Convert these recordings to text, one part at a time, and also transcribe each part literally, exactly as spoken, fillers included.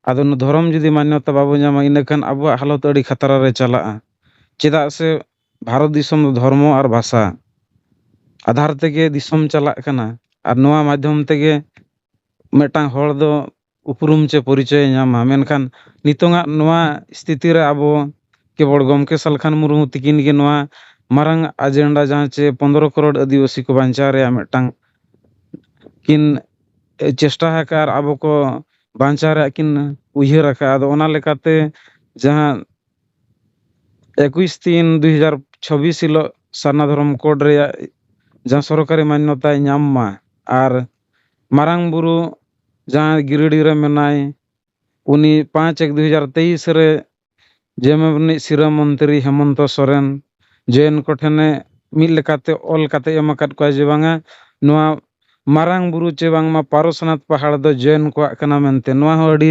ᱟᱫᱚ ᱱᱚᱣᱟ ᱫᱷᱚᱨᱚᱢ ᱡᱩᱫᱤ ᱢᱟᱱᱱᱚᱛᱟ ᱵᱟᱵᱚ ᱧᱟᱢᱟ, ᱤᱱᱟᱹᱠᱷᱟᱱ ᱟᱵᱚᱣᱟᱜ ᱦᱟᱞᱚᱛ ᱟᱹᱰᱤ ᱠᱷᱟᱛᱨᱟ ᱨᱮ ᱪᱟᱞᱟᱜᱼᱟ᱾ ᱪᱮᱫᱟᱜ ᱥᱮ ᱵᱷᱟᱨᱚᱛ ᱫᱤᱥᱚᱢ ᱫᱚ ᱫᱷᱚᱨᱢᱚ ᱟᱨ ᱵᱷᱟᱥᱟ ᱟᱫᱷᱟᱨ ᱛᱮᱜᱮ ᱫᱤᱥᱚᱢ ᱪᱟᱞᱟᱜ ᱠᱟᱱᱟ᱾ ᱟᱨ ᱱᱚᱣᱟ ᱢᱟᱫᱽᱫᱷᱚᱢ ᱛᱮᱜᱮ ᱢᱤᱫᱴᱟᱝ ᱦᱚᱲ ᱫᱚ ᱩᱯᱨᱩᱢ ᱪᱮ ᱯᱚᱨᱤᱪᱚᱭᱮ ᱧᱟᱢᱟ᱾ ᱢᱮᱱᱠᱷᱟᱱ ᱱᱤᱛᱚᱝᱟᱜ ᱱᱚᱣᱟ ᱥᱛᱷᱤᱛᱤ ᱨᱮ ᱟᱵᱚ ᱠᱮᱵᱚᱞ ᱜᱚᱢᱠᱮ ᱥᱟᱞᱠᱷᱟᱱ ᱢᱩᱨᱢᱩ ᱛᱤᱠᱤᱱ ᱜᱮ ᱱᱚᱣᱟ ᱢᱟᱨᱟᱝ ᱟᱡᱮᱱᱰᱟ, ᱡᱟᱦᱟᱸ ᱪᱮ ᱯᱚᱱᱫᱽᱨᱚ ᱠᱨᱳᱲ ᱟᱹᱫᱤᱵᱟᱹᱥᱤ ᱠᱚ ᱵᱟᱧᱪᱟᱣ ᱨᱮᱭᱟᱜ ᱢᱤᱫᱴᱟᱝ ᱠᱤᱱ ᱪᱮᱥᱴᱟ ᱟᱠᱟᱫ ᱟᱨ ᱟᱵᱚ ᱠᱚ ᱵᱟᱧᱪᱟᱣ ᱨᱮᱭᱟᱜ ᱠᱤᱱ ᱩᱭᱦᱟᱹᱨ ᱟᱠᱟᱫ᱾ ᱟᱫᱚ ᱚᱱᱟ ᱞᱮᱠᱟᱛᱮ ᱡᱟᱦᱟᱸ ᱮᱠᱩᱥ ᱛᱤᱱ ᱫᱩ ᱦᱟᱡᱟᱨ ᱪᱷᱚᱵᱵᱤᱥ ᱦᱤᱞᱳᱜ ᱥᱟᱨᱱᱟ ᱫᱷᱚᱨᱚᱢ ᱠᱳᱰ ᱨᱮᱭᱟᱜ ᱡᱟᱦᱟᱸ ᱥᱚᱨᱠᱟᱨᱤ ᱢᱟᱱᱱᱚᱛᱟᱭ ᱧᱟᱢ ᱢᱟ, ᱟᱨ ᱢᱟᱨᱟᱝ ᱵᱩᱨᱩ ᱡᱟᱦᱟᱸ ᱜᱤᱨᱤᱰᱤ ᱨᱮ ᱢᱮᱱᱟᱭ, ᱩᱱᱤ ᱯᱟᱸᱪ ᱮᱠ ᱫᱩ ᱦᱟᱡᱟᱨ ᱛᱮᱭᱤᱥ ᱨᱮ ᱡᱮᱢᱚᱱ ᱨᱤᱱᱤᱡ ᱥᱤᱨᱟᱹ ᱢᱚᱱᱛᱨᱤ ᱦᱮᱢᱚᱱᱛᱚ ᱥᱚᱨᱮᱱ ᱡᱚᱭᱮᱱ ᱠᱚᱴᱷᱮᱱᱮ ᱢᱤᱫ ᱞᱮᱠᱟᱛᱮ ᱚᱞ ᱠᱟᱛᱮ ᱮᱢ ᱟᱠᱟᱫ ᱠᱚᱣᱟ ᱡᱮ ᱵᱟᱝᱟ, ᱱᱚᱣᱟ ᱢᱟᱨᱟᱝ ᱵᱩᱨᱩ ᱪᱮ ᱵᱟᱝᱢᱟ ᱯᱟᱨᱚᱥᱱᱟᱛᱷ ᱯᱟᱦᱟᱲ ᱫᱚ ᱡᱚᱭᱮᱱ ᱠᱚᱣᱟᱜ ᱠᱟᱱᱟ ᱢᱮᱱᱛᱮ᱾ ᱱᱚᱣᱟ ᱦᱚᱸ ᱟᱹᱰᱤ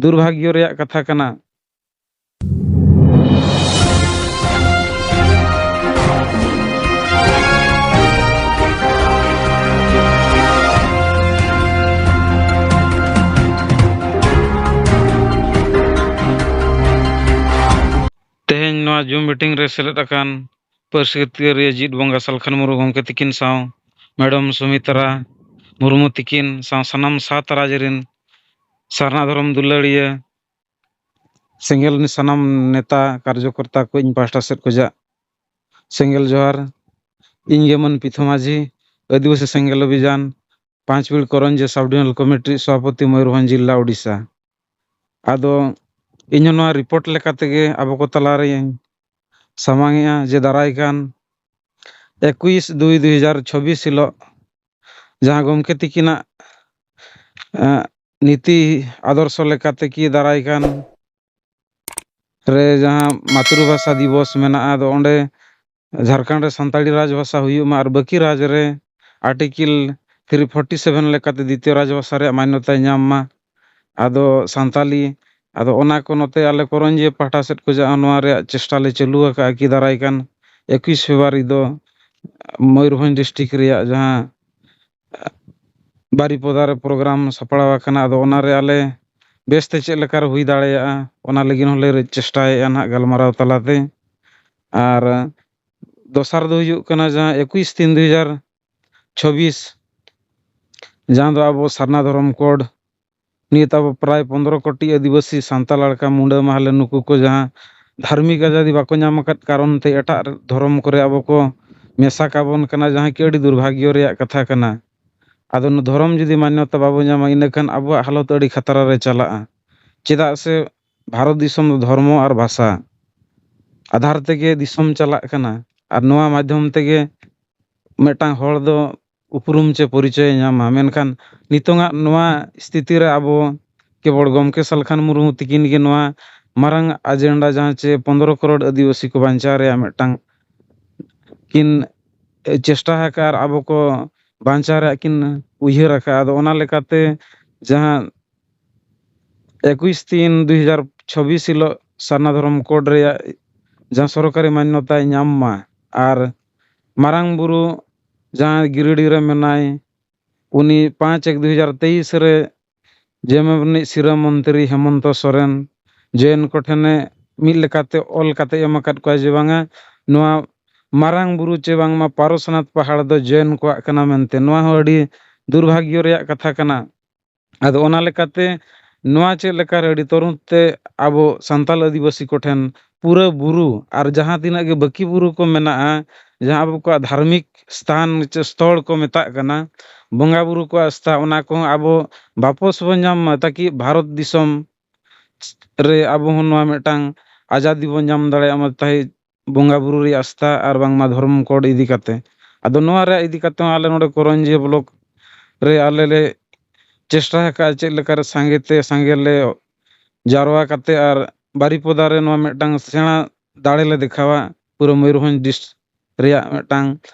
ᱫᱩᱨᱵᱷᱟᱜᱽᱭᱚ ᱨᱮᱭᱟᱜ ᱠᱟᱛᱷᱟ ᱠᱟᱱᱟ᱾ ᱛᱮᱦᱮᱧ ᱱᱚᱣᱟ ᱡᱩᱢ ᱢᱤᱴᱤᱝ ᱨᱮ ᱥᱮᱞᱮᱫ ᱟᱠᱟᱱ ᱯᱟᱹᱨᱥᱤ ᱡᱤᱛᱠᱟᱹᱨᱤᱭᱟᱹ ᱡᱤᱛ ᱵᱚᱸᱜᱟ ᱥᱟᱞᱠᱷᱟᱱ ᱢᱩᱨᱢᱩ ᱜᱚᱢᱠᱮ ᱛᱤᱠᱤᱱ ᱥᱟᱶ ᱢᱮᱰᱟᱢ ᱥᱩᱢᱤᱛᱨᱟ ᱢᱩᱨᱢᱩ ᱛᱤᱠᱤᱱ ᱥᱟᱶ ᱥᱟᱱᱟᱢ ᱥᱟᱛ ᱨᱟᱡᱽ ᱨᱮᱱ ᱥᱟᱨᱱᱟ ᱫᱷᱚᱨᱚᱢ ᱫᱩᱞᱟᱹᱲᱤᱭᱟᱹ ᱥᱮᱸᱜᱮᱞ ᱥᱟᱱᱟᱢ ᱱᱮᱛᱟ ᱠᱟᱨᱡᱚᱠᱚᱨᱛᱟ ᱠᱚ ᱤᱧ ᱯᱟᱦᱴᱟ ᱥᱮᱫ ᱠᱷᱚᱱᱟᱜ ᱥᱮᱸᱜᱮᱞ ᱡᱚᱦᱟᱨ᱾ ᱤᱧ ᱜᱮ ᱢᱟᱹᱱ ᱯᱤᱛᱷᱚ ᱢᱟᱹᱡᱷᱤ, ᱟᱹᱫᱤᱵᱟᱹᱥᱤ ᱥᱮᱸᱜᱮᱞ ᱚᱵᱷᱤᱡᱟᱱ ᱯᱟᱸᱪ ᱵᱤᱲ ᱠᱚᱨᱚᱧᱡᱤ ᱥᱟᱵ ᱰᱤᱵᱤᱡᱚᱱᱟᱞ ᱠᱚᱢᱤᱴᱤ ᱥᱚᱵᱷᱟᱯᱚᱛᱤ, ᱢᱚᱭᱩᱨᱵᱷᱚᱸᱡᱽ ᱡᱤᱞᱟ, ᱳᱰᱤᱥᱟ᱾ ᱟᱫᱚ ᱤᱧ ᱦᱚᱸ ᱱᱚᱣᱟ ᱨᱤᱯᱳᱨᱴ ᱞᱮᱠᱟ ᱛᱮᱜᱮ ᱟᱵᱚ ᱠᱚ ᱛᱟᱞᱟ ᱨᱮᱧ ᱥᱟᱢᱟᱝ ᱮᱜᱼᱟ ᱡᱮ ᱫᱟᱨᱟᱭ ᱠᱟᱱ ᱮᱠᱩᱥ ᱫᱩᱭ ᱫᱩ ᱦᱟᱡᱟᱨ ᱪᱷᱚᱵᱵᱤᱥ ᱦᱤᱞᱳᱜ ᱡᱟᱦᱟᱸ ᱜᱚᱢᱠᱮ ᱛᱤᱠᱤᱱᱟᱜ, ᱮᱸ, ᱱᱤᱛᱤ ᱟᱫᱚᱨᱥᱚ ᱞᱮᱠᱟᱛᱮ ᱠᱤ ᱫᱟᱨᱟᱭ ᱠᱟᱱ ᱨᱮ ᱡᱟᱦᱟᱸ ᱢᱟᱛᱨᱤ ᱵᱷᱟᱥᱟ ᱫᱤᱵᱚᱥ ᱢᱮᱱᱟᱜᱼᱟ, ᱟᱫᱚ ᱚᱸᱰᱮ ᱡᱷᱟᱲᱠᱷᱚᱸᱰ ᱨᱮ ᱥᱟᱱᱛᱟᱲᱤ ᱨᱟᱡᱽ ᱵᱷᱟᱥᱟ ᱦᱩᱭᱩᱜ ᱢᱟ ᱟᱨ ᱵᱟᱹᱠᱤ ᱨᱟᱡᱽ ᱨᱮ ᱟᱨᱴᱤᱠᱮᱞ ᱛᱷᱨᱤ ᱯᱷᱳᱨᱴᱤ ᱥᱮᱵᱷᱮᱱ ᱞᱮᱠᱟᱛᱮ ᱫᱤᱛᱤᱭᱚ ᱨᱟᱡᱽ ᱵᱷᱟᱥᱟ ᱨᱮᱭᱟᱜ ᱢᱟᱱᱱᱚᱛᱟᱭ ᱧᱟᱢ ᱢᱟ᱾ ᱟᱫᱚ ᱥᱟᱱᱛᱟᱞᱤ, ᱟᱫᱚ ᱚᱱᱟ ᱠᱚ ᱱᱚᱛᱮ ᱟᱞᱮ ᱠᱚᱨᱚᱧᱡᱤᱭᱟᱹ ᱯᱟᱦᱴᱟ ᱥᱮᱫ ᱠᱷᱚᱱᱟᱜ ᱦᱚᱸ ᱱᱚᱣᱟ ᱨᱮᱭᱟᱜ ᱪᱮᱥᱴᱟ ᱞᱮ ᱪᱟᱹᱞᱩ ᱟᱠᱟᱫᱼᱟ ᱠᱤ ᱫᱟᱨᱟᱭ ᱠᱟᱱ ᱮᱠᱩᱥ ᱯᱷᱮᱵᱽᱨᱩᱣᱟᱨᱤ ᱫᱚ ᱢᱚᱭᱩᱨᱵᱷᱚᱸᱡᱽ ᱰᱤᱥᱴᱨᱤᱠᱴ ᱨᱮᱭᱟᱜ ᱡᱟᱦᱟᱸ ᱵᱟᱨᱤᱯᱚᱫᱟ ᱨᱮ ᱯᱨᱳᱜᱨᱟᱢ ᱥᱟᱯᱲᱟᱣ ᱟᱠᱟᱱᱟ, ᱟᱫᱚ ᱚᱱᱟᱨᱮ ᱟᱞᱮ ᱵᱮᱥᱛᱮ ᱪᱮᱫ ᱞᱮᱠᱟᱨᱮ ᱦᱩᱭ ᱫᱟᱲᱮᱭᱟᱜᱼᱟ, ᱚᱱᱟ ᱞᱟᱹᱜᱤᱫ ᱦᱚᱸᱞᱮ ᱪᱮᱥᱴᱟᱭᱮᱫᱼᱟ ᱱᱟᱦᱟᱜ ᱜᱟᱞᱢᱟᱨᱟᱣ ᱛᱟᱞᱟᱛᱮ᱾ ᱟᱨ ᱫᱚᱥᱟᱨ ᱫᱚ ᱦᱩᱭᱩᱜ ᱠᱟᱱᱟ, ᱡᱟᱦᱟᱸ ᱮᱠᱩᱥ ᱛᱤᱱ ᱫᱩ ᱦᱟᱡᱟᱨ ᱪᱷᱚᱵᱵᱤᱥ, ᱡᱟᱦᱟᱸ ᱫᱚ ᱟᱵᱚ ᱥᱟᱨᱱᱟ ᱫᱷᱚᱨᱚᱢ ᱠᱳᱰ, ᱱᱤᱭᱟᱹ ᱛᱟᱵᱚ ᱯᱨᱟᱭ ᱯᱚᱱᱫᱽᱨᱚ ᱠᱳᱴᱤ ᱟᱹᱫᱤᱵᱟᱹᱥᱤ ᱥᱟᱱᱛᱟᱲ ᱞᱮᱠᱟ ᱢᱩᱰᱟᱹ ᱢᱟᱦᱞᱮ ᱱᱩᱠᱩ ᱠᱚ ᱡᱟᱦᱟᱸ ᱫᱷᱟᱨᱢᱤᱠ ᱟᱡᱟᱫᱤ ᱵᱟᱠᱚ ᱧᱟᱢ ᱟᱠᱟᱫ ᱠᱟᱨᱚᱱ ᱛᱮ ᱮᱴᱟᱜ ᱫᱷᱚᱨᱚᱢ ᱠᱚᱨᱮ ᱟᱵᱚ ᱠᱚ ᱢᱮᱥᱟ ᱠᱟᱵᱚᱱ ᱠᱟᱱᱟ, ᱡᱟᱦᱟᱸ ᱠᱤ ᱟᱹᱰᱤ ᱫᱩᱨᱵᱷᱟᱜᱽᱭᱚ ᱨᱮᱭᱟᱜ ᱠᱟᱛᱷᱟ ᱠᱟᱱᱟ᱾ ᱟᱫᱚ ᱱᱩ-, ᱫᱷᱚᱨᱚᱢ ᱡᱩᱫᱤ ᱢᱟᱱᱭᱚᱛᱟ ᱵᱟᱵᱚ ᱧᱟᱢᱟ, ᱤᱱᱟᱹᱠᱷᱟᱱ ᱟᱵᱚᱣᱟᱜ ᱦᱟᱞᱚᱛ ᱟᱹᱰᱤ ᱠᱷᱟᱛᱨᱟ ᱨᱮ ᱪᱟᱞᱟᱜᱼᱟ᱾ ᱪᱮᱫᱟᱜ ᱥᱮ ᱵᱷᱟᱨᱚᱛ ᱫᱤᱥᱚᱢ ᱫᱚ ᱫᱷᱚᱨᱢᱚ ᱟᱨ ᱵᱷᱟᱥᱟ ᱟᱫᱷᱟᱨ ᱛᱮᱜᱮ ᱫᱤᱥᱚᱢ ᱪᱟᱞᱟᱜ ᱠᱟᱱᱟ, ᱟᱨ ᱱᱚᱣᱟ ᱢᱟᱫᱽᱫᱷᱚᱢ ᱛᱮᱜᱮ ᱢᱤᱫᱴᱟᱝ ᱦᱚᱲ ᱫᱚ ᱩᱯᱨᱩᱢ ᱪᱮ ᱯᱚᱨᱤᱪᱚᱭᱮ ᱧᱟᱢᱟ᱾ ᱢᱮᱱᱠᱷᱟᱱ ᱱᱤᱛᱚᱝᱟᱜ ᱱᱚᱣᱟ ᱥᱛᱷᱤᱛᱤ ᱨᱮ ᱟᱵᱚ ᱠᱮᱵᱚᱞ ᱜᱚᱢᱠᱮ ᱥᱟᱞᱠᱷᱟᱱ ᱢᱩᱨᱢᱩ ᱛᱤᱠᱤᱱ ᱜᱮ ᱱᱚᱣᱟ ᱢᱟᱨᱟᱝ ᱟᱡᱮᱱᱰᱟ, ᱡᱟᱦᱟᱸ ᱪᱮ ᱯᱚᱱᱫᱽᱨᱚ ᱠᱨᱳᱲ ᱟᱹᱫᱤᱵᱟᱹᱥᱤ ᱠᱚ ᱵᱟᱧᱪᱟᱣ ᱨᱮᱭᱟᱜ ᱢᱤᱫᱴᱟᱝ ᱠᱤᱱ ᱪᱮᱥᱴᱟ ᱟᱠᱟᱫᱼᱟ ᱟᱨ ᱟᱵᱚ ᱠᱚ ᱵᱟᱧᱪᱟᱣ ᱨᱮᱭᱟᱜ ᱠᱤᱱ ᱩᱭᱦᱟᱹᱨ ᱟᱠᱟᱫᱼᱟ᱾ ᱟᱫᱚ ᱚᱱᱟ ᱞᱮᱠᱟᱛᱮ ᱡᱟᱦᱟᱸ ᱮᱠᱩᱥ ᱛᱤᱱ ᱫᱩ ᱦᱟᱡᱟᱨ ᱪᱷᱚᱵᱵᱤᱥ ᱦᱤᱞᱳᱜ ᱥᱟᱨᱱᱟ ᱫᱷᱚᱨᱚᱢ ᱠᱳᱰ ᱨᱮᱭᱟᱜ ᱡᱟᱦᱟᱸ ᱥᱚᱨᱠᱟᱨᱤ ᱢᱟᱱᱱᱚᱛᱟᱭ ᱧᱟᱢ ᱢᱟ, ᱟᱨ ᱢᱟᱨᱟᱝ ᱵᱩᱨᱩ ᱡᱟᱦᱟᱸ ᱜᱤᱨᱤᱰᱤ ᱨᱮ ᱢᱮᱱᱟᱭ, ᱩᱱᱤ ᱯᱟᱸᱪ ᱮᱠ ᱫᱩ ᱦᱟᱡᱟᱨ ᱛᱮᱭᱤᱥ ᱨᱮ ᱡᱮᱢᱚᱱ ᱨᱤᱱᱤᱡ ᱥᱤᱨᱟᱹ ᱢᱚᱱᱛᱨᱤ ᱦᱮᱢᱚᱱᱛᱚ ᱥᱚᱨᱮᱱ ᱡᱚᱭᱮᱱ ᱠᱚᱴᱷᱮᱱᱮ ᱢᱤᱫ ᱞᱮᱠᱟᱛᱮ ᱚᱞ ᱠᱟᱛᱮ ᱮᱢ ᱟᱠᱟᱫ ᱠᱚᱣᱟ ᱡᱮ ᱵᱟᱝᱟ, ᱱᱚᱣᱟ ᱢᱟᱨᱟᱝ ᱵᱩᱨᱩ ᱪᱮ ᱵᱟᱝᱢᱟ ᱯᱟᱨᱚᱥᱱᱟᱛᱷ ᱯᱟᱦᱟᱲ ᱫᱚ ᱡᱚᱭᱮᱱ ᱠᱚᱣᱟᱜ ᱠᱟᱱᱟ ᱢᱮᱱᱛᱮ᱾ ᱱᱚᱣᱟ ᱦᱚᱸ ᱟᱹᱰᱤ ᱫᱩᱨᱵᱷᱟᱜᱽᱭᱚ ᱨᱮᱭᱟᱜ ᱠᱟᱛᱷᱟ ᱠᱟᱱᱟ᱾ ᱟᱫᱚ ᱚᱱᱟ ᱞᱮᱠᱟᱛᱮ ᱱᱚᱣᱟ ᱪᱮᱫ ᱞᱮᱠᱟᱨᱮ ᱟᱹᱰᱤ ᱛᱚᱨᱩᱱ ᱛᱮ ᱟᱵᱚ ᱥᱟᱱᱛᱟᱲ ᱟᱹᱫᱤᱵᱟᱹᱥᱤ ᱠᱚᱴᱷᱮᱱ ᱯᱩᱨᱟᱹ ᱵᱩᱨᱩ ᱟᱨ ᱡᱟᱦᱟᱸ ᱛᱤᱱᱟᱹᱜ ᱜᱮ ᱵᱟᱹᱠᱤ ᱵᱩᱨᱩ ᱠᱚ ᱢᱮᱱᱟᱜᱼᱟ, ᱡᱟᱦᱟᱸ ᱟᱵᱚ ᱠᱚᱣᱟᱜ ᱫᱷᱟᱨᱢᱤᱠ ᱥᱛᱷᱟᱱ ᱪᱮ ᱥᱛᱷᱚᱞ ᱠᱚ ᱢᱮᱛᱟᱜ ᱠᱟᱱᱟ, ᱵᱚᱸᱜᱟ ᱵᱩᱨᱩ ᱠᱚᱣᱟᱜ ᱥᱛᱷᱟᱱ, ᱚᱱᱟ ᱠᱚᱦᱚᱸ ᱟᱵᱚ ᱵᱟᱯᱚᱥ ᱵᱚᱱ ᱧᱟᱢ ᱢᱟ, ᱛᱟᱠᱤ ᱵᱷᱟᱨᱚᱛ ᱫᱤᱥᱚᱢ ᱨᱮ ᱟᱵᱚ ᱦᱚᱸ ᱱᱚᱣᱟ ᱢᱤᱫᱴᱟᱝ ᱟᱡᱟᱫᱤ ᱵᱚᱱ ᱧᱟᱢ ᱫᱟᱲᱮᱭᱟᱜ ᱢᱟ, ᱛᱟᱦᱮᱸ ᱵᱚᱸᱜᱟ ᱵᱩᱨᱩ ᱨᱮᱭᱟᱜ ᱟᱥᱛᱷᱟ ᱟᱨ ᱵᱟᱝᱢᱟ ᱫᱷᱚᱨᱚᱢ ᱠᱳᱰ ᱤᱫᱤ ᱠᱟᱛᱮ᱾ ᱟᱫᱚ ᱱᱚᱣᱟ ᱨᱮᱭᱟᱜ ᱤᱫᱤ ᱠᱟᱛᱮ ᱦᱚᱸ ᱟᱞᱮ ᱱᱚᱰᱮ ᱠᱚᱨᱚᱧᱡᱤᱭᱟᱹ ᱵᱞᱚᱠ ᱨᱮ ᱟᱞᱮ ᱞᱮ ᱪᱮᱥᱴᱟ ᱟᱠᱟᱫᱼᱟ, ᱪᱮᱫ ᱞᱮᱠᱟᱨᱮ ᱥᱟᱸᱜᱮ ᱛᱮ ᱥᱟᱸᱜᱮ ᱞᱮ ᱡᱟᱨᱣᱟ ᱠᱟᱛᱮ ᱟᱨ ᱵᱟᱨᱤᱯᱚᱫᱟ ᱨᱮ ᱱᱚᱣᱟ ᱢᱤᱫᱴᱟᱝ ᱥᱮᱬᱟ ᱫᱟᱲᱮ ᱞᱮ ᱫᱮᱠᱷᱟᱣᱟ ᱯᱩᱨᱟᱹ ᱢᱚᱭᱩᱨᱵᱷᱚᱸᱡᱽ ᱰᱤᱥᱴ ᱨᱮᱭᱟᱜ ᱢᱤᱫᱴᱟᱝ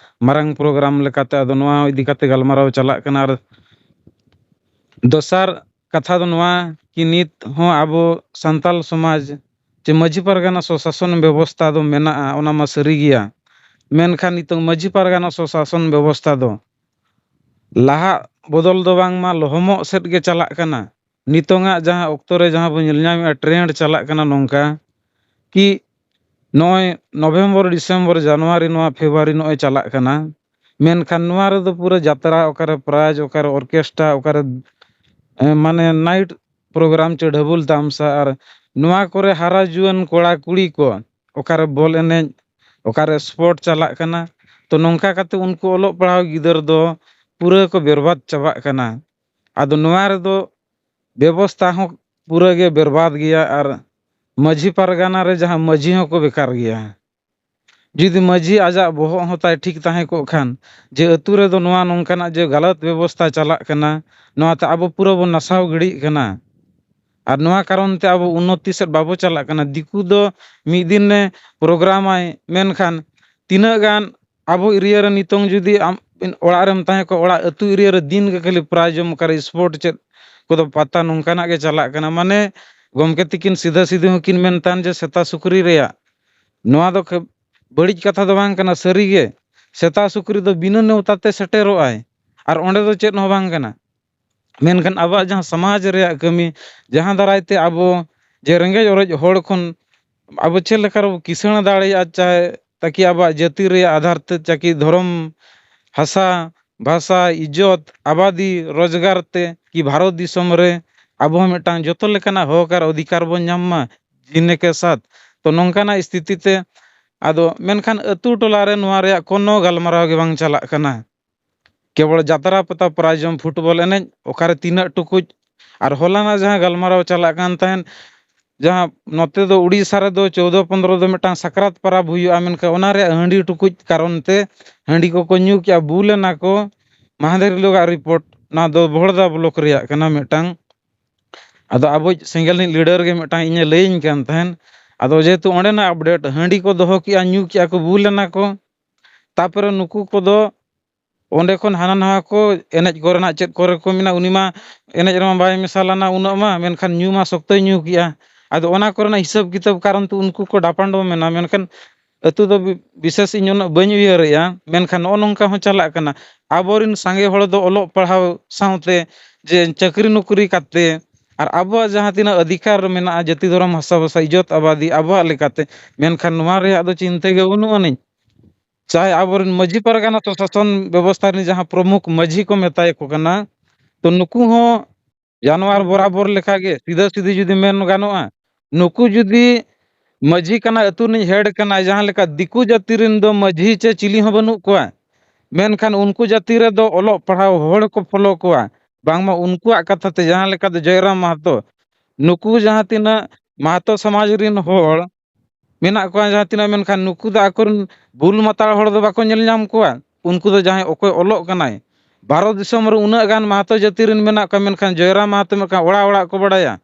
ᱢᱟᱨᱟᱝ ᱯᱨᱳᱜᱨᱟᱢ ᱞᱮᱠᱟᱛᱮ᱾ ᱟᱫᱚ ᱱᱚᱣᱟ ᱤᱫᱤ ᱠᱟᱛᱮ ᱜᱟᱞᱢᱟᱨᱟᱣ ᱪᱟᱞᱟᱜ ᱠᱟᱱᱟ᱾ ᱟᱨ ᱫᱚᱥᱟᱨ ᱠᱟᱛᱷᱟ ᱫᱚ ᱱᱚᱣᱟ ᱠᱤ ᱱᱤᱛ ᱦᱚᱸ ᱟᱵᱚ ᱥᱟᱱᱛᱟᱞ ᱥᱚᱢᱟᱡᱽ ᱪᱮ ᱢᱟᱹᱡᱷᱤ ᱯᱟᱨᱜᱟᱱᱟ ᱥᱚᱥᱟᱥᱚᱱ ᱵᱮᱵᱚᱥᱛᱷᱟ ᱫᱚ ᱢᱮᱱᱟᱜᱼᱟ, ᱚᱱᱟ ᱢᱟ ᱥᱟᱹᱨᱤ ᱜᱮᱭᱟ᱾ ᱢᱮᱱᱠᱷᱟᱱ ᱱᱤᱛᱚᱝ ᱢᱟᱹᱡᱷᱤ ᱯᱟᱨᱜᱟᱱᱟ ᱥᱚᱥᱟᱥᱚᱱ ᱵᱮᱵᱚᱥᱛᱷᱟ ᱫᱚ ᱞᱟᱦᱟᱜ ᱵᱚᱫᱚᱞ ᱫᱚ ᱵᱟᱝᱢᱟ ᱞᱚᱦᱚᱢᱚᱜ ᱥᱮᱫ ᱜᱮ ᱪᱟᱞᱟᱜ ᱠᱟᱱᱟ᱾ ᱱᱤᱛᱚᱝᱟᱜ ᱡᱟᱦᱟᱸ ᱚᱠᱛᱚ ᱨᱮ ᱡᱟᱦᱟᱸ ᱵᱚᱱ ᱧᱮᱞ ᱧᱟᱢᱮᱫᱼᱟ, ᱴᱨᱮᱱᱰ ᱪᱟᱞᱟᱜ ᱠᱟᱱᱟ ᱱᱚᱝᱠᱟ ᱠᱤ ᱱᱚᱜᱼᱚᱭ ᱱᱚᱵᱷᱮᱢᱵᱚᱨ, ᱰᱤᱥᱮᱢᱵᱚᱨ, ᱡᱟᱱᱩᱣᱟᱨᱤ, ᱱᱚᱣᱟ ᱯᱷᱮᱵᱽᱨᱩᱣᱟᱨᱤ ᱱᱚᱜᱼᱚᱭ ᱪᱟᱞᱟᱜ ᱠᱟᱱᱟ, ᱢᱮᱱᱠᱷᱟᱱ ᱱᱚᱣᱟ ᱨᱮᱫᱚ ᱯᱩᱨᱟᱹ ᱡᱟᱛᱨᱟ, ᱚᱠᱟᱨᱮ ᱯᱨᱟᱭᱤᱡᱽ, ᱚᱠᱟᱨᱮ ᱚᱨᱠᱮᱥᱴᱨᱟ, ᱚᱠᱟᱨᱮ, ᱮ, ᱢᱟᱱᱮ ᱱᱟᱭᱤᱴ ᱯᱨᱳᱜᱨᱟᱢ ᱪᱚ ᱰᱷᱟᱵᱩᱞ ᱛᱟᱢᱥᱟ, ᱟᱨ ᱱᱚᱣᱟ ᱠᱚᱨᱮ ᱦᱟᱨᱟ ᱡᱩᱣᱟᱹᱱ ᱠᱚᱲᱟ ᱠᱩᱲᱤ ᱠᱚ ᱚᱠᱟᱨᱮ ᱵᱚᱞ ᱮᱱᱮᱡ, ᱚᱠᱟᱨᱮ ᱥᱯᱳᱨᱴ ᱪᱟᱞᱟᱜ ᱠᱟᱱᱟ᱾ ᱛᱚ ᱱᱚᱝᱠᱟ ᱠᱟᱛᱮ ᱩᱱᱠᱩ ᱚᱞᱚᱜ ᱯᱟᱲᱦᱟᱣ ᱜᱤᱫᱟᱹᱨ ᱫᱚ ᱯᱩᱨᱟᱹ ᱠᱚ ᱵᱮᱨᱵᱟᱫ ᱪᱟᱵᱟᱜ ᱠᱟᱱᱟ᱾ ᱟᱫᱚ ᱱᱚᱣᱟ ᱨᱮᱫᱚ ᱵᱮᱵᱚᱥᱛᱷᱟ ᱦᱚᱸ ᱯᱩᱨᱟᱹ ᱜᱮ ᱵᱮᱨᱵᱟᱫ ᱜᱮᱭᱟ, ᱟᱨ ᱢᱟᱹᱡᱷᱤ ᱯᱟᱨᱜᱟᱱᱟ ᱨᱮ ᱡᱟᱦᱟᱸ ᱢᱟᱹᱡᱷᱤ ᱦᱚᱸᱠᱚ ᱵᱮᱠᱟᱨ ᱜᱮᱭᱟ᱾ ᱡᱩᱫᱤ ᱢᱟᱹᱡᱷᱤ ᱟᱡᱟᱜ ᱵᱚᱦᱚᱜ ᱦᱚᱸ ᱛᱟᱭ ᱴᱷᱤᱠ ᱛᱟᱦᱮᱸ ᱠᱚᱜ ᱠᱷᱟᱱ, ᱡᱮ ᱟᱹᱛᱩ ᱨᱮᱫᱚ ᱱᱚᱣᱟ ᱱᱚᱝᱠᱟᱱᱟᱜ ᱡᱮ ᱜᱟᱞᱟᱛ ᱵᱮᱵᱚᱥᱛᱷᱟ ᱪᱟᱞᱟᱜ ᱠᱟᱱᱟ, ᱱᱚᱣᱟᱛᱮ ᱟᱵᱚ ᱯᱩᱨᱟᱹ ᱵᱚᱱ ᱱᱟᱥᱟᱣ ᱜᱤᱰᱤᱜ ᱠᱟᱱᱟ, ᱟᱨ ᱱᱚᱣᱟ ᱠᱟᱨᱚᱱ ᱛᱮ ᱟᱵᱚ ᱩᱱᱱᱚᱛᱤ ᱥᱮᱫ ᱵᱟᱵᱚ ᱪᱟᱞᱟᱜ ᱠᱟᱱᱟ᱾ ᱫᱤᱠᱩ ᱫᱚ ᱢᱤᱫ ᱫᱤᱱ ᱮ ᱯᱨᱳᱜᱨᱟᱢᱟᱭ, ᱢᱮᱱᱠᱷᱟᱱ ᱛᱤᱱᱟᱹᱜ ᱜᱟᱱ ᱟᱵᱚ ᱮᱨᱤᱭᱟ ᱨᱮ ᱱᱤᱛᱚᱝ ᱡᱩᱫᱤ ᱟᱢ ᱚᱲᱟᱜ ᱨᱮᱢ ᱛᱟᱦᱮᱸ ᱠᱚᱜ, ᱚᱲᱟᱜ ᱟᱹᱛᱩ ᱮᱨᱤᱭᱟ ᱨᱮ ᱫᱤᱱ ᱜᱮ ᱠᱷᱟᱹᱞᱤ ᱯᱨᱟᱭᱤᱡᱽ ᱡᱚᱢ, ᱚᱠᱟᱨᱮ ᱥᱯᱳᱨᱴ ᱪᱮᱫ ᱠᱚᱫᱚ ᱯᱟᱛᱟ ᱱᱚᱝᱠᱟᱱᱟᱜ ᱜᱮ ᱪᱟᱞᱟᱜ ᱠᱟᱱᱟ᱾ ᱢᱟᱱᱮ ᱜᱚᱢᱠᱮ ᱛᱤᱠᱤᱱ ᱥᱤᱫᱷᱟᱹ ᱥᱤᱫᱷᱤ ᱦᱚᱸᱠᱤᱱ ᱢᱮᱱ ᱛᱟᱦᱮᱱ ᱡᱮ ᱥᱮᱛᱟ ᱥᱩᱠᱨᱤ ᱨᱮᱭᱟᱜ, ᱱᱚᱣᱟ ᱫᱚ ᱠᱷᱟᱹ-, ᱵᱟᱹᱲᱤᱡ ᱠᱟᱛᱷᱟ ᱫᱚ ᱵᱟᱝ ᱠᱟᱱᱟ᱾ ᱥᱟᱹᱨᱤ ᱜᱮ ᱥᱮᱛᱟ ᱥᱩᱠᱨᱤ ᱫᱚ ᱵᱤᱱᱟᱹ ᱱᱮᱣᱛᱟ ᱛᱮ ᱥᱮᱴᱮᱨᱚᱜ ᱟᱭ, ᱟᱨ ᱚᱸᱰᱮ ᱫᱚ ᱪᱮᱫ ᱦᱚᱸ ᱵᱟᱝ ᱠᱟᱱᱟ᱾ ᱢᱮᱱᱠᱷᱟᱱ ᱟᱵᱚᱣᱟᱜ ᱡᱟᱦᱟᱸ ᱥᱚᱢᱟᱡᱽ ᱨᱮᱭᱟᱜ ᱠᱟᱹᱢᱤ, ᱡᱟᱦᱟᱸ ᱫᱟᱨᱟᱭ ᱛᱮ ᱟᱵᱚ ᱡᱮ ᱨᱮᱸᱜᱮᱡ ᱚᱨᱮᱡ ᱦᱚᱲ ᱠᱷᱚᱱ ᱟᱵᱚ ᱪᱮᱫ ᱞᱮᱠᱟ ᱨᱮᱵᱚ ᱠᱤᱥᱟᱹᱬ ᱫᱟᱲᱮᱭᱟᱜᱼᱟ, ᱪᱟᱦᱮ ᱛᱟᱠᱤ ᱟᱵᱚᱣᱟᱜ ᱡᱟᱹᱛᱤ ᱨᱮᱭᱟᱜ ᱟᱫᱷᱟᱨ ᱛᱮ, ᱪᱟᱠᱤ ᱫᱷᱚᱨᱚᱢ, ᱵᱷᱟᱥᱟ, ᱵᱷᱟᱥᱟ, ᱤᱡᱽᱡᱚᱛ, ᱟᱵᱟᱫᱤ, ᱨᱳᱡᱽᱜᱟᱨ ᱛᱮ ᱠᱤ ᱵᱷᱟᱨᱚᱛ ᱫᱤᱥᱚᱢ ᱨᱮ ᱟᱵᱚ ᱦᱚᱸ ᱢᱤᱫᱴᱟᱝ ᱡᱚᱛᱚ ᱞᱮᱠᱟᱱᱟᱜ ᱦᱚᱠ ᱟᱨ ᱚᱫᱷᱤᱠᱟᱨ ᱵᱚᱱ ᱧᱟᱢ ᱢᱟ, ᱡᱤᱱᱮ ᱠᱮ ᱥᱟᱛ᱾ ᱛᱚ ᱱᱚᱝᱠᱟᱱᱟᱜ ᱥᱛᱷᱤᱛᱤ ᱛᱮ ᱟᱫᱚ ᱢᱮᱱᱠᱷᱟᱱ ᱟᱹᱛᱩ ᱴᱚᱞᱟ ᱨᱮ ᱱᱚᱣᱟ ᱨᱮᱭᱟᱜ ᱠᱳᱱᱳ ᱜᱟᱞᱢᱟᱨᱟᱣ ᱜᱮ ᱵᱟᱝ ᱪᱟᱞᱟᱜ ᱠᱟᱱᱟ᱾ ᱠᱮᱵᱚᱞ ᱡᱟᱛᱨᱟ ᱯᱟᱛᱟ, ᱯᱨᱟᱭᱤᱡᱽ ᱡᱚᱢ, ᱯᱷᱩᱴᱵᱚᱞ ᱮᱱᱮᱡ, ᱚᱠᱟᱨᱮ ᱛᱤᱱᱟᱹᱜ ᱴᱩᱠᱩᱡ᱾ ᱟᱨ ᱦᱚᱞᱟᱱᱟᱜ ᱡᱟᱦᱟᱸ ᱜᱟᱞᱢᱟᱨᱟᱣ ᱪᱟᱞᱟᱜ ᱠᱟᱱ ᱛᱟᱦᱮᱸᱱ, ᱡᱟᱦᱟᱸ ᱱᱚᱛᱮ ᱫᱚ ᱩᱲᱤᱥᱥᱟ ᱨᱮᱫᱚ ᱪᱳᱣᱫᱚ ᱯᱚᱱᱫᱽᱨᱚ ᱫᱚ ᱢᱤᱫᱴᱟᱝ ᱥᱟᱠᱨᱟᱛ ᱯᱚᱨᱚᱵᱽ ᱦᱩᱭᱩᱜᱼᱟ, ᱢᱮᱱᱠᱷᱟᱱ ᱚᱱᱟ ᱨᱮᱭᱟᱜ ᱦᱟᱺᱰᱤ ᱴᱩᱠᱩᱡ ᱠᱟᱨᱚᱱ ᱛᱮ ᱦᱟᱺᱰᱤ ᱠᱚᱠᱚ ᱧᱩ ᱠᱮᱜᱼᱟ, ᱵᱩᱞ ᱮᱱᱟ ᱠᱚ᱾ ᱢᱟᱦᱫᱮᱨ ᱦᱤᱞᱳᱜᱟᱜ ᱨᱤᱯᱳᱨᱴ, ᱱᱚᱣᱟ ᱫᱚ ᱵᱚᱦᱲᱫᱟ ᱵᱞᱚᱠ ᱨᱮᱭᱟᱜ ᱠᱟᱱᱟ ᱢᱤᱫᱴᱟᱝ᱾ ᱟᱫᱚ ᱟᱵᱚᱭᱤᱡ ᱥᱮᱸᱜᱮᱞ ᱨᱤᱱᱤᱡ ᱞᱤᱰᱟᱨ ᱜᱮ ᱢᱤᱫᱴᱟᱝ ᱤᱧᱮ ᱞᱟᱹᱭᱟᱹᱧ ᱠᱟᱱ ᱛᱟᱦᱮᱸᱱ᱾ ᱟᱫᱚ ᱡᱮᱦᱮᱛᱩ ᱚᱸᱰᱮᱱᱟᱜ ᱟᱯᱰᱮᱴ, ᱦᱟᱺᱰᱤ ᱠᱚ ᱫᱚᱦᱚ ᱠᱮᱜᱼᱟ, ᱧᱩ ᱠᱮᱜᱼᱟ ᱠᱚ, ᱵᱩᱞ ᱮᱱᱟ ᱠᱚ᱾ ᱛᱟᱯᱚᱨᱮ ᱱᱩᱠᱩ ᱠᱚᱫᱚ ᱚᱸᱰᱮ ᱠᱷᱚᱱ ᱦᱟᱱᱟ ᱱᱟᱣᱟ ᱠᱚ ᱮᱱᱮᱡ ᱠᱚᱨᱮᱱᱟᱜ ᱪᱮᱫ ᱠᱚᱨᱮ ᱠᱚ ᱢᱮᱱᱟ, ᱩᱱᱤ ᱢᱟ ᱮᱱᱮᱡ ᱨᱮᱢᱟ ᱵᱟᱭ ᱢᱮᱥᱟ ᱞᱮᱱᱟ ᱩᱱᱟᱹᱜ ᱢᱟ, ᱢᱮᱱᱠᱷᱟᱱ ᱧᱩ ᱢᱟ ᱥᱚᱠᱛᱚᱭ ᱧᱩ ᱠᱮᱜᱼᱟ᱾ ᱟᱫᱚ ᱚᱱᱟ ᱠᱚᱨᱮᱱᱟᱜ ᱦᱤᱥᱟᱹᱵ ᱠᱤᱛᱟᱹᱵ ᱠᱟᱨᱚᱱ ᱛᱮ ᱩᱱᱠᱩ ᱠᱚ ᱰᱟᱯᱟᱱᱰᱚᱢ ᱮᱱᱟ᱾ ᱢᱮᱱᱠᱷᱟᱱ ᱟᱹᱛᱩ ᱫᱚ ᱵᱤ-, ᱵᱤᱥᱮᱥ ᱤᱧ ᱩᱱᱟᱹᱜ ᱵᱟᱹᱧ ᱩᱭᱦᱟᱹᱨᱮᱜᱼᱟ, ᱢᱮᱱᱠᱷᱟᱱ ᱱᱚᱜᱼᱚ ᱱᱚᱝᱠᱟ ᱦᱚᱸ ᱪᱟᱞᱟᱜ ᱠᱟᱱᱟ᱾ ᱟᱵᱚᱨᱮᱱ ᱥᱟᱸᱜᱮ ᱦᱚᱲ ᱫᱚ ᱚᱞᱚᱜ ᱯᱟᱲᱦᱟᱣ ᱥᱟᱶᱛᱮ ᱡᱮ ᱪᱟᱹᱠᱨᱤ ᱱᱚᱠᱨᱤ ᱠᱟᱛᱮ ᱟᱨ ᱟᱵᱚᱣᱟᱜ ᱡᱟᱦᱟᱸ ᱛᱤᱱᱟᱹᱜ ᱚᱫᱷᱤᱠᱟᱨ ᱢᱮᱱᱟᱜᱼᱟ, ᱡᱟᱹᱛᱤ ᱫᱷᱚᱨᱚᱢ ᱦᱟᱥᱟ ᱵᱷᱟᱥᱟ ᱤᱡᱽᱡᱚᱛ ᱟᱵᱟᱫᱤ ᱟᱵᱚᱣᱟᱜ ᱞᱮᱠᱟᱛᱮ, ᱢᱮᱱᱠᱷᱟᱱ ᱱᱚᱣᱟ ᱨᱮᱭᱟᱜ ᱫᱚ ᱪᱤᱱᱛᱟᱹ ᱜᱮ ᱵᱟᱹᱱᱩᱜ ᱟᱹᱱᱤᱡ᱾ ᱪᱟᱦᱮ ᱟᱵᱚᱨᱮᱱ ᱢᱟᱹᱡᱷᱤ ᱯᱟᱨᱜᱟᱱᱟ ᱥᱚᱥᱟᱥᱚᱱ ᱵᱮᱵᱚᱥᱛᱷᱟ ᱨᱮᱱ ᱡᱟᱦᱟᱸ ᱯᱨᱚᱢᱩᱠᱷ ᱢᱟᱹᱡᱷᱤ ᱠᱚ ᱢᱮᱛᱟᱭᱟᱠᱚ ᱠᱟᱱᱟ, ᱛᱚ ᱱᱩᱠᱩ ᱦᱚᱸ ᱡᱟᱱᱣᱟᱨ ᱵᱚᱨᱟᱵᱚᱨ ᱞᱮᱠᱟᱜᱮ ᱥᱤᱫᱷᱟᱹ ᱥᱤᱫᱷᱤ ᱡᱩᱫᱤ ᱢᱮᱱ ᱜᱟᱱᱚᱜᱼᱟ, ᱱᱩᱠᱩ ᱡᱩᱫᱤ ᱢᱟᱹᱡᱷᱤ ᱠᱟᱱᱟ, ᱟᱹᱛᱩ ᱨᱤᱱᱤᱡ ᱦᱮᱰ ᱠᱟᱱᱟᱭ, ᱡᱟᱦᱟᱸ ᱞᱮᱠᱟ ᱫᱤᱠᱩ ᱡᱟᱹᱛᱤ ᱨᱮᱱ ᱫᱚ ᱢᱟᱹᱡᱷᱤ ᱪᱮ ᱪᱤᱞᱤ ᱦᱚᱸ ᱵᱟᱹᱱᱩᱜ ᱠᱚᱣᱟ, ᱢᱮᱱᱠᱷᱟᱱ ᱩᱱᱠᱩ ᱡᱟᱹᱛᱤ ᱨᱮᱫᱚ ᱚᱞᱚᱜ ᱯᱟᱲᱦᱟᱣ ᱦᱚᱲ ᱠᱚ ᱯᱷᱚᱞᱳ ᱠᱚᱣᱟ᱾ ᱵᱟᱝᱢᱟ ᱩᱱᱠᱩᱣᱟᱜ ᱠᱟᱛᱷᱟ ᱛᱮ, ᱡᱟᱦᱟᱸ ᱞᱮᱠᱟ ᱫᱚ ᱡᱚᱭᱨᱟᱢ ᱢᱟᱦᱟᱛᱚ, ᱱᱩᱠᱩ ᱡᱟᱦᱟᱸ ᱛᱤᱱᱟᱹᱜ ᱢᱟᱦᱟᱛᱚ ᱥᱚᱢᱟᱡᱽ ᱨᱤᱱ ᱦᱚᱲ ᱢᱮᱱᱟᱜ ᱠᱚᱣᱟ ᱡᱟᱦᱟᱸ ᱛᱤᱱᱟᱹᱜ, ᱢᱮᱱᱠᱷᱟᱱ ᱱᱩᱠᱩ ᱫᱚ ᱟᱠᱚᱨᱮᱱ ᱵᱩᱞ ᱢᱟᱛᱟᱞ ᱦᱚᱲ ᱫᱚ ᱵᱟᱠᱚ ᱧᱮᱞ ᱧᱟᱢ ᱠᱚᱣᱟ᱾ ᱩᱱᱠᱩ ᱫᱚ ᱡᱟᱦᱟᱸᱭ ᱚᱠᱚᱭ ᱚᱞᱚᱜ ᱠᱟᱱᱟᱭ, ᱵᱷᱟᱨᱚᱛ ᱫᱤᱥᱚᱢ ᱨᱮ ᱩᱱᱟᱹᱜ ᱜᱟᱱ ᱢᱟᱦᱟᱛᱚ ᱡᱟᱹᱛᱤ ᱨᱮᱱ ᱢᱮᱱᱟᱜ ᱠᱚᱣᱟ, ᱢᱮᱱᱠᱷᱟᱱ ᱡᱚᱭᱨᱟᱢ ᱢᱟᱦᱟᱛᱚ ᱢᱤᱫᱴᱟᱝ ᱚᱲᱟᱜ ᱚᱲᱟᱜ ᱠᱚ ᱵᱟᱲᱟᱭᱟ᱾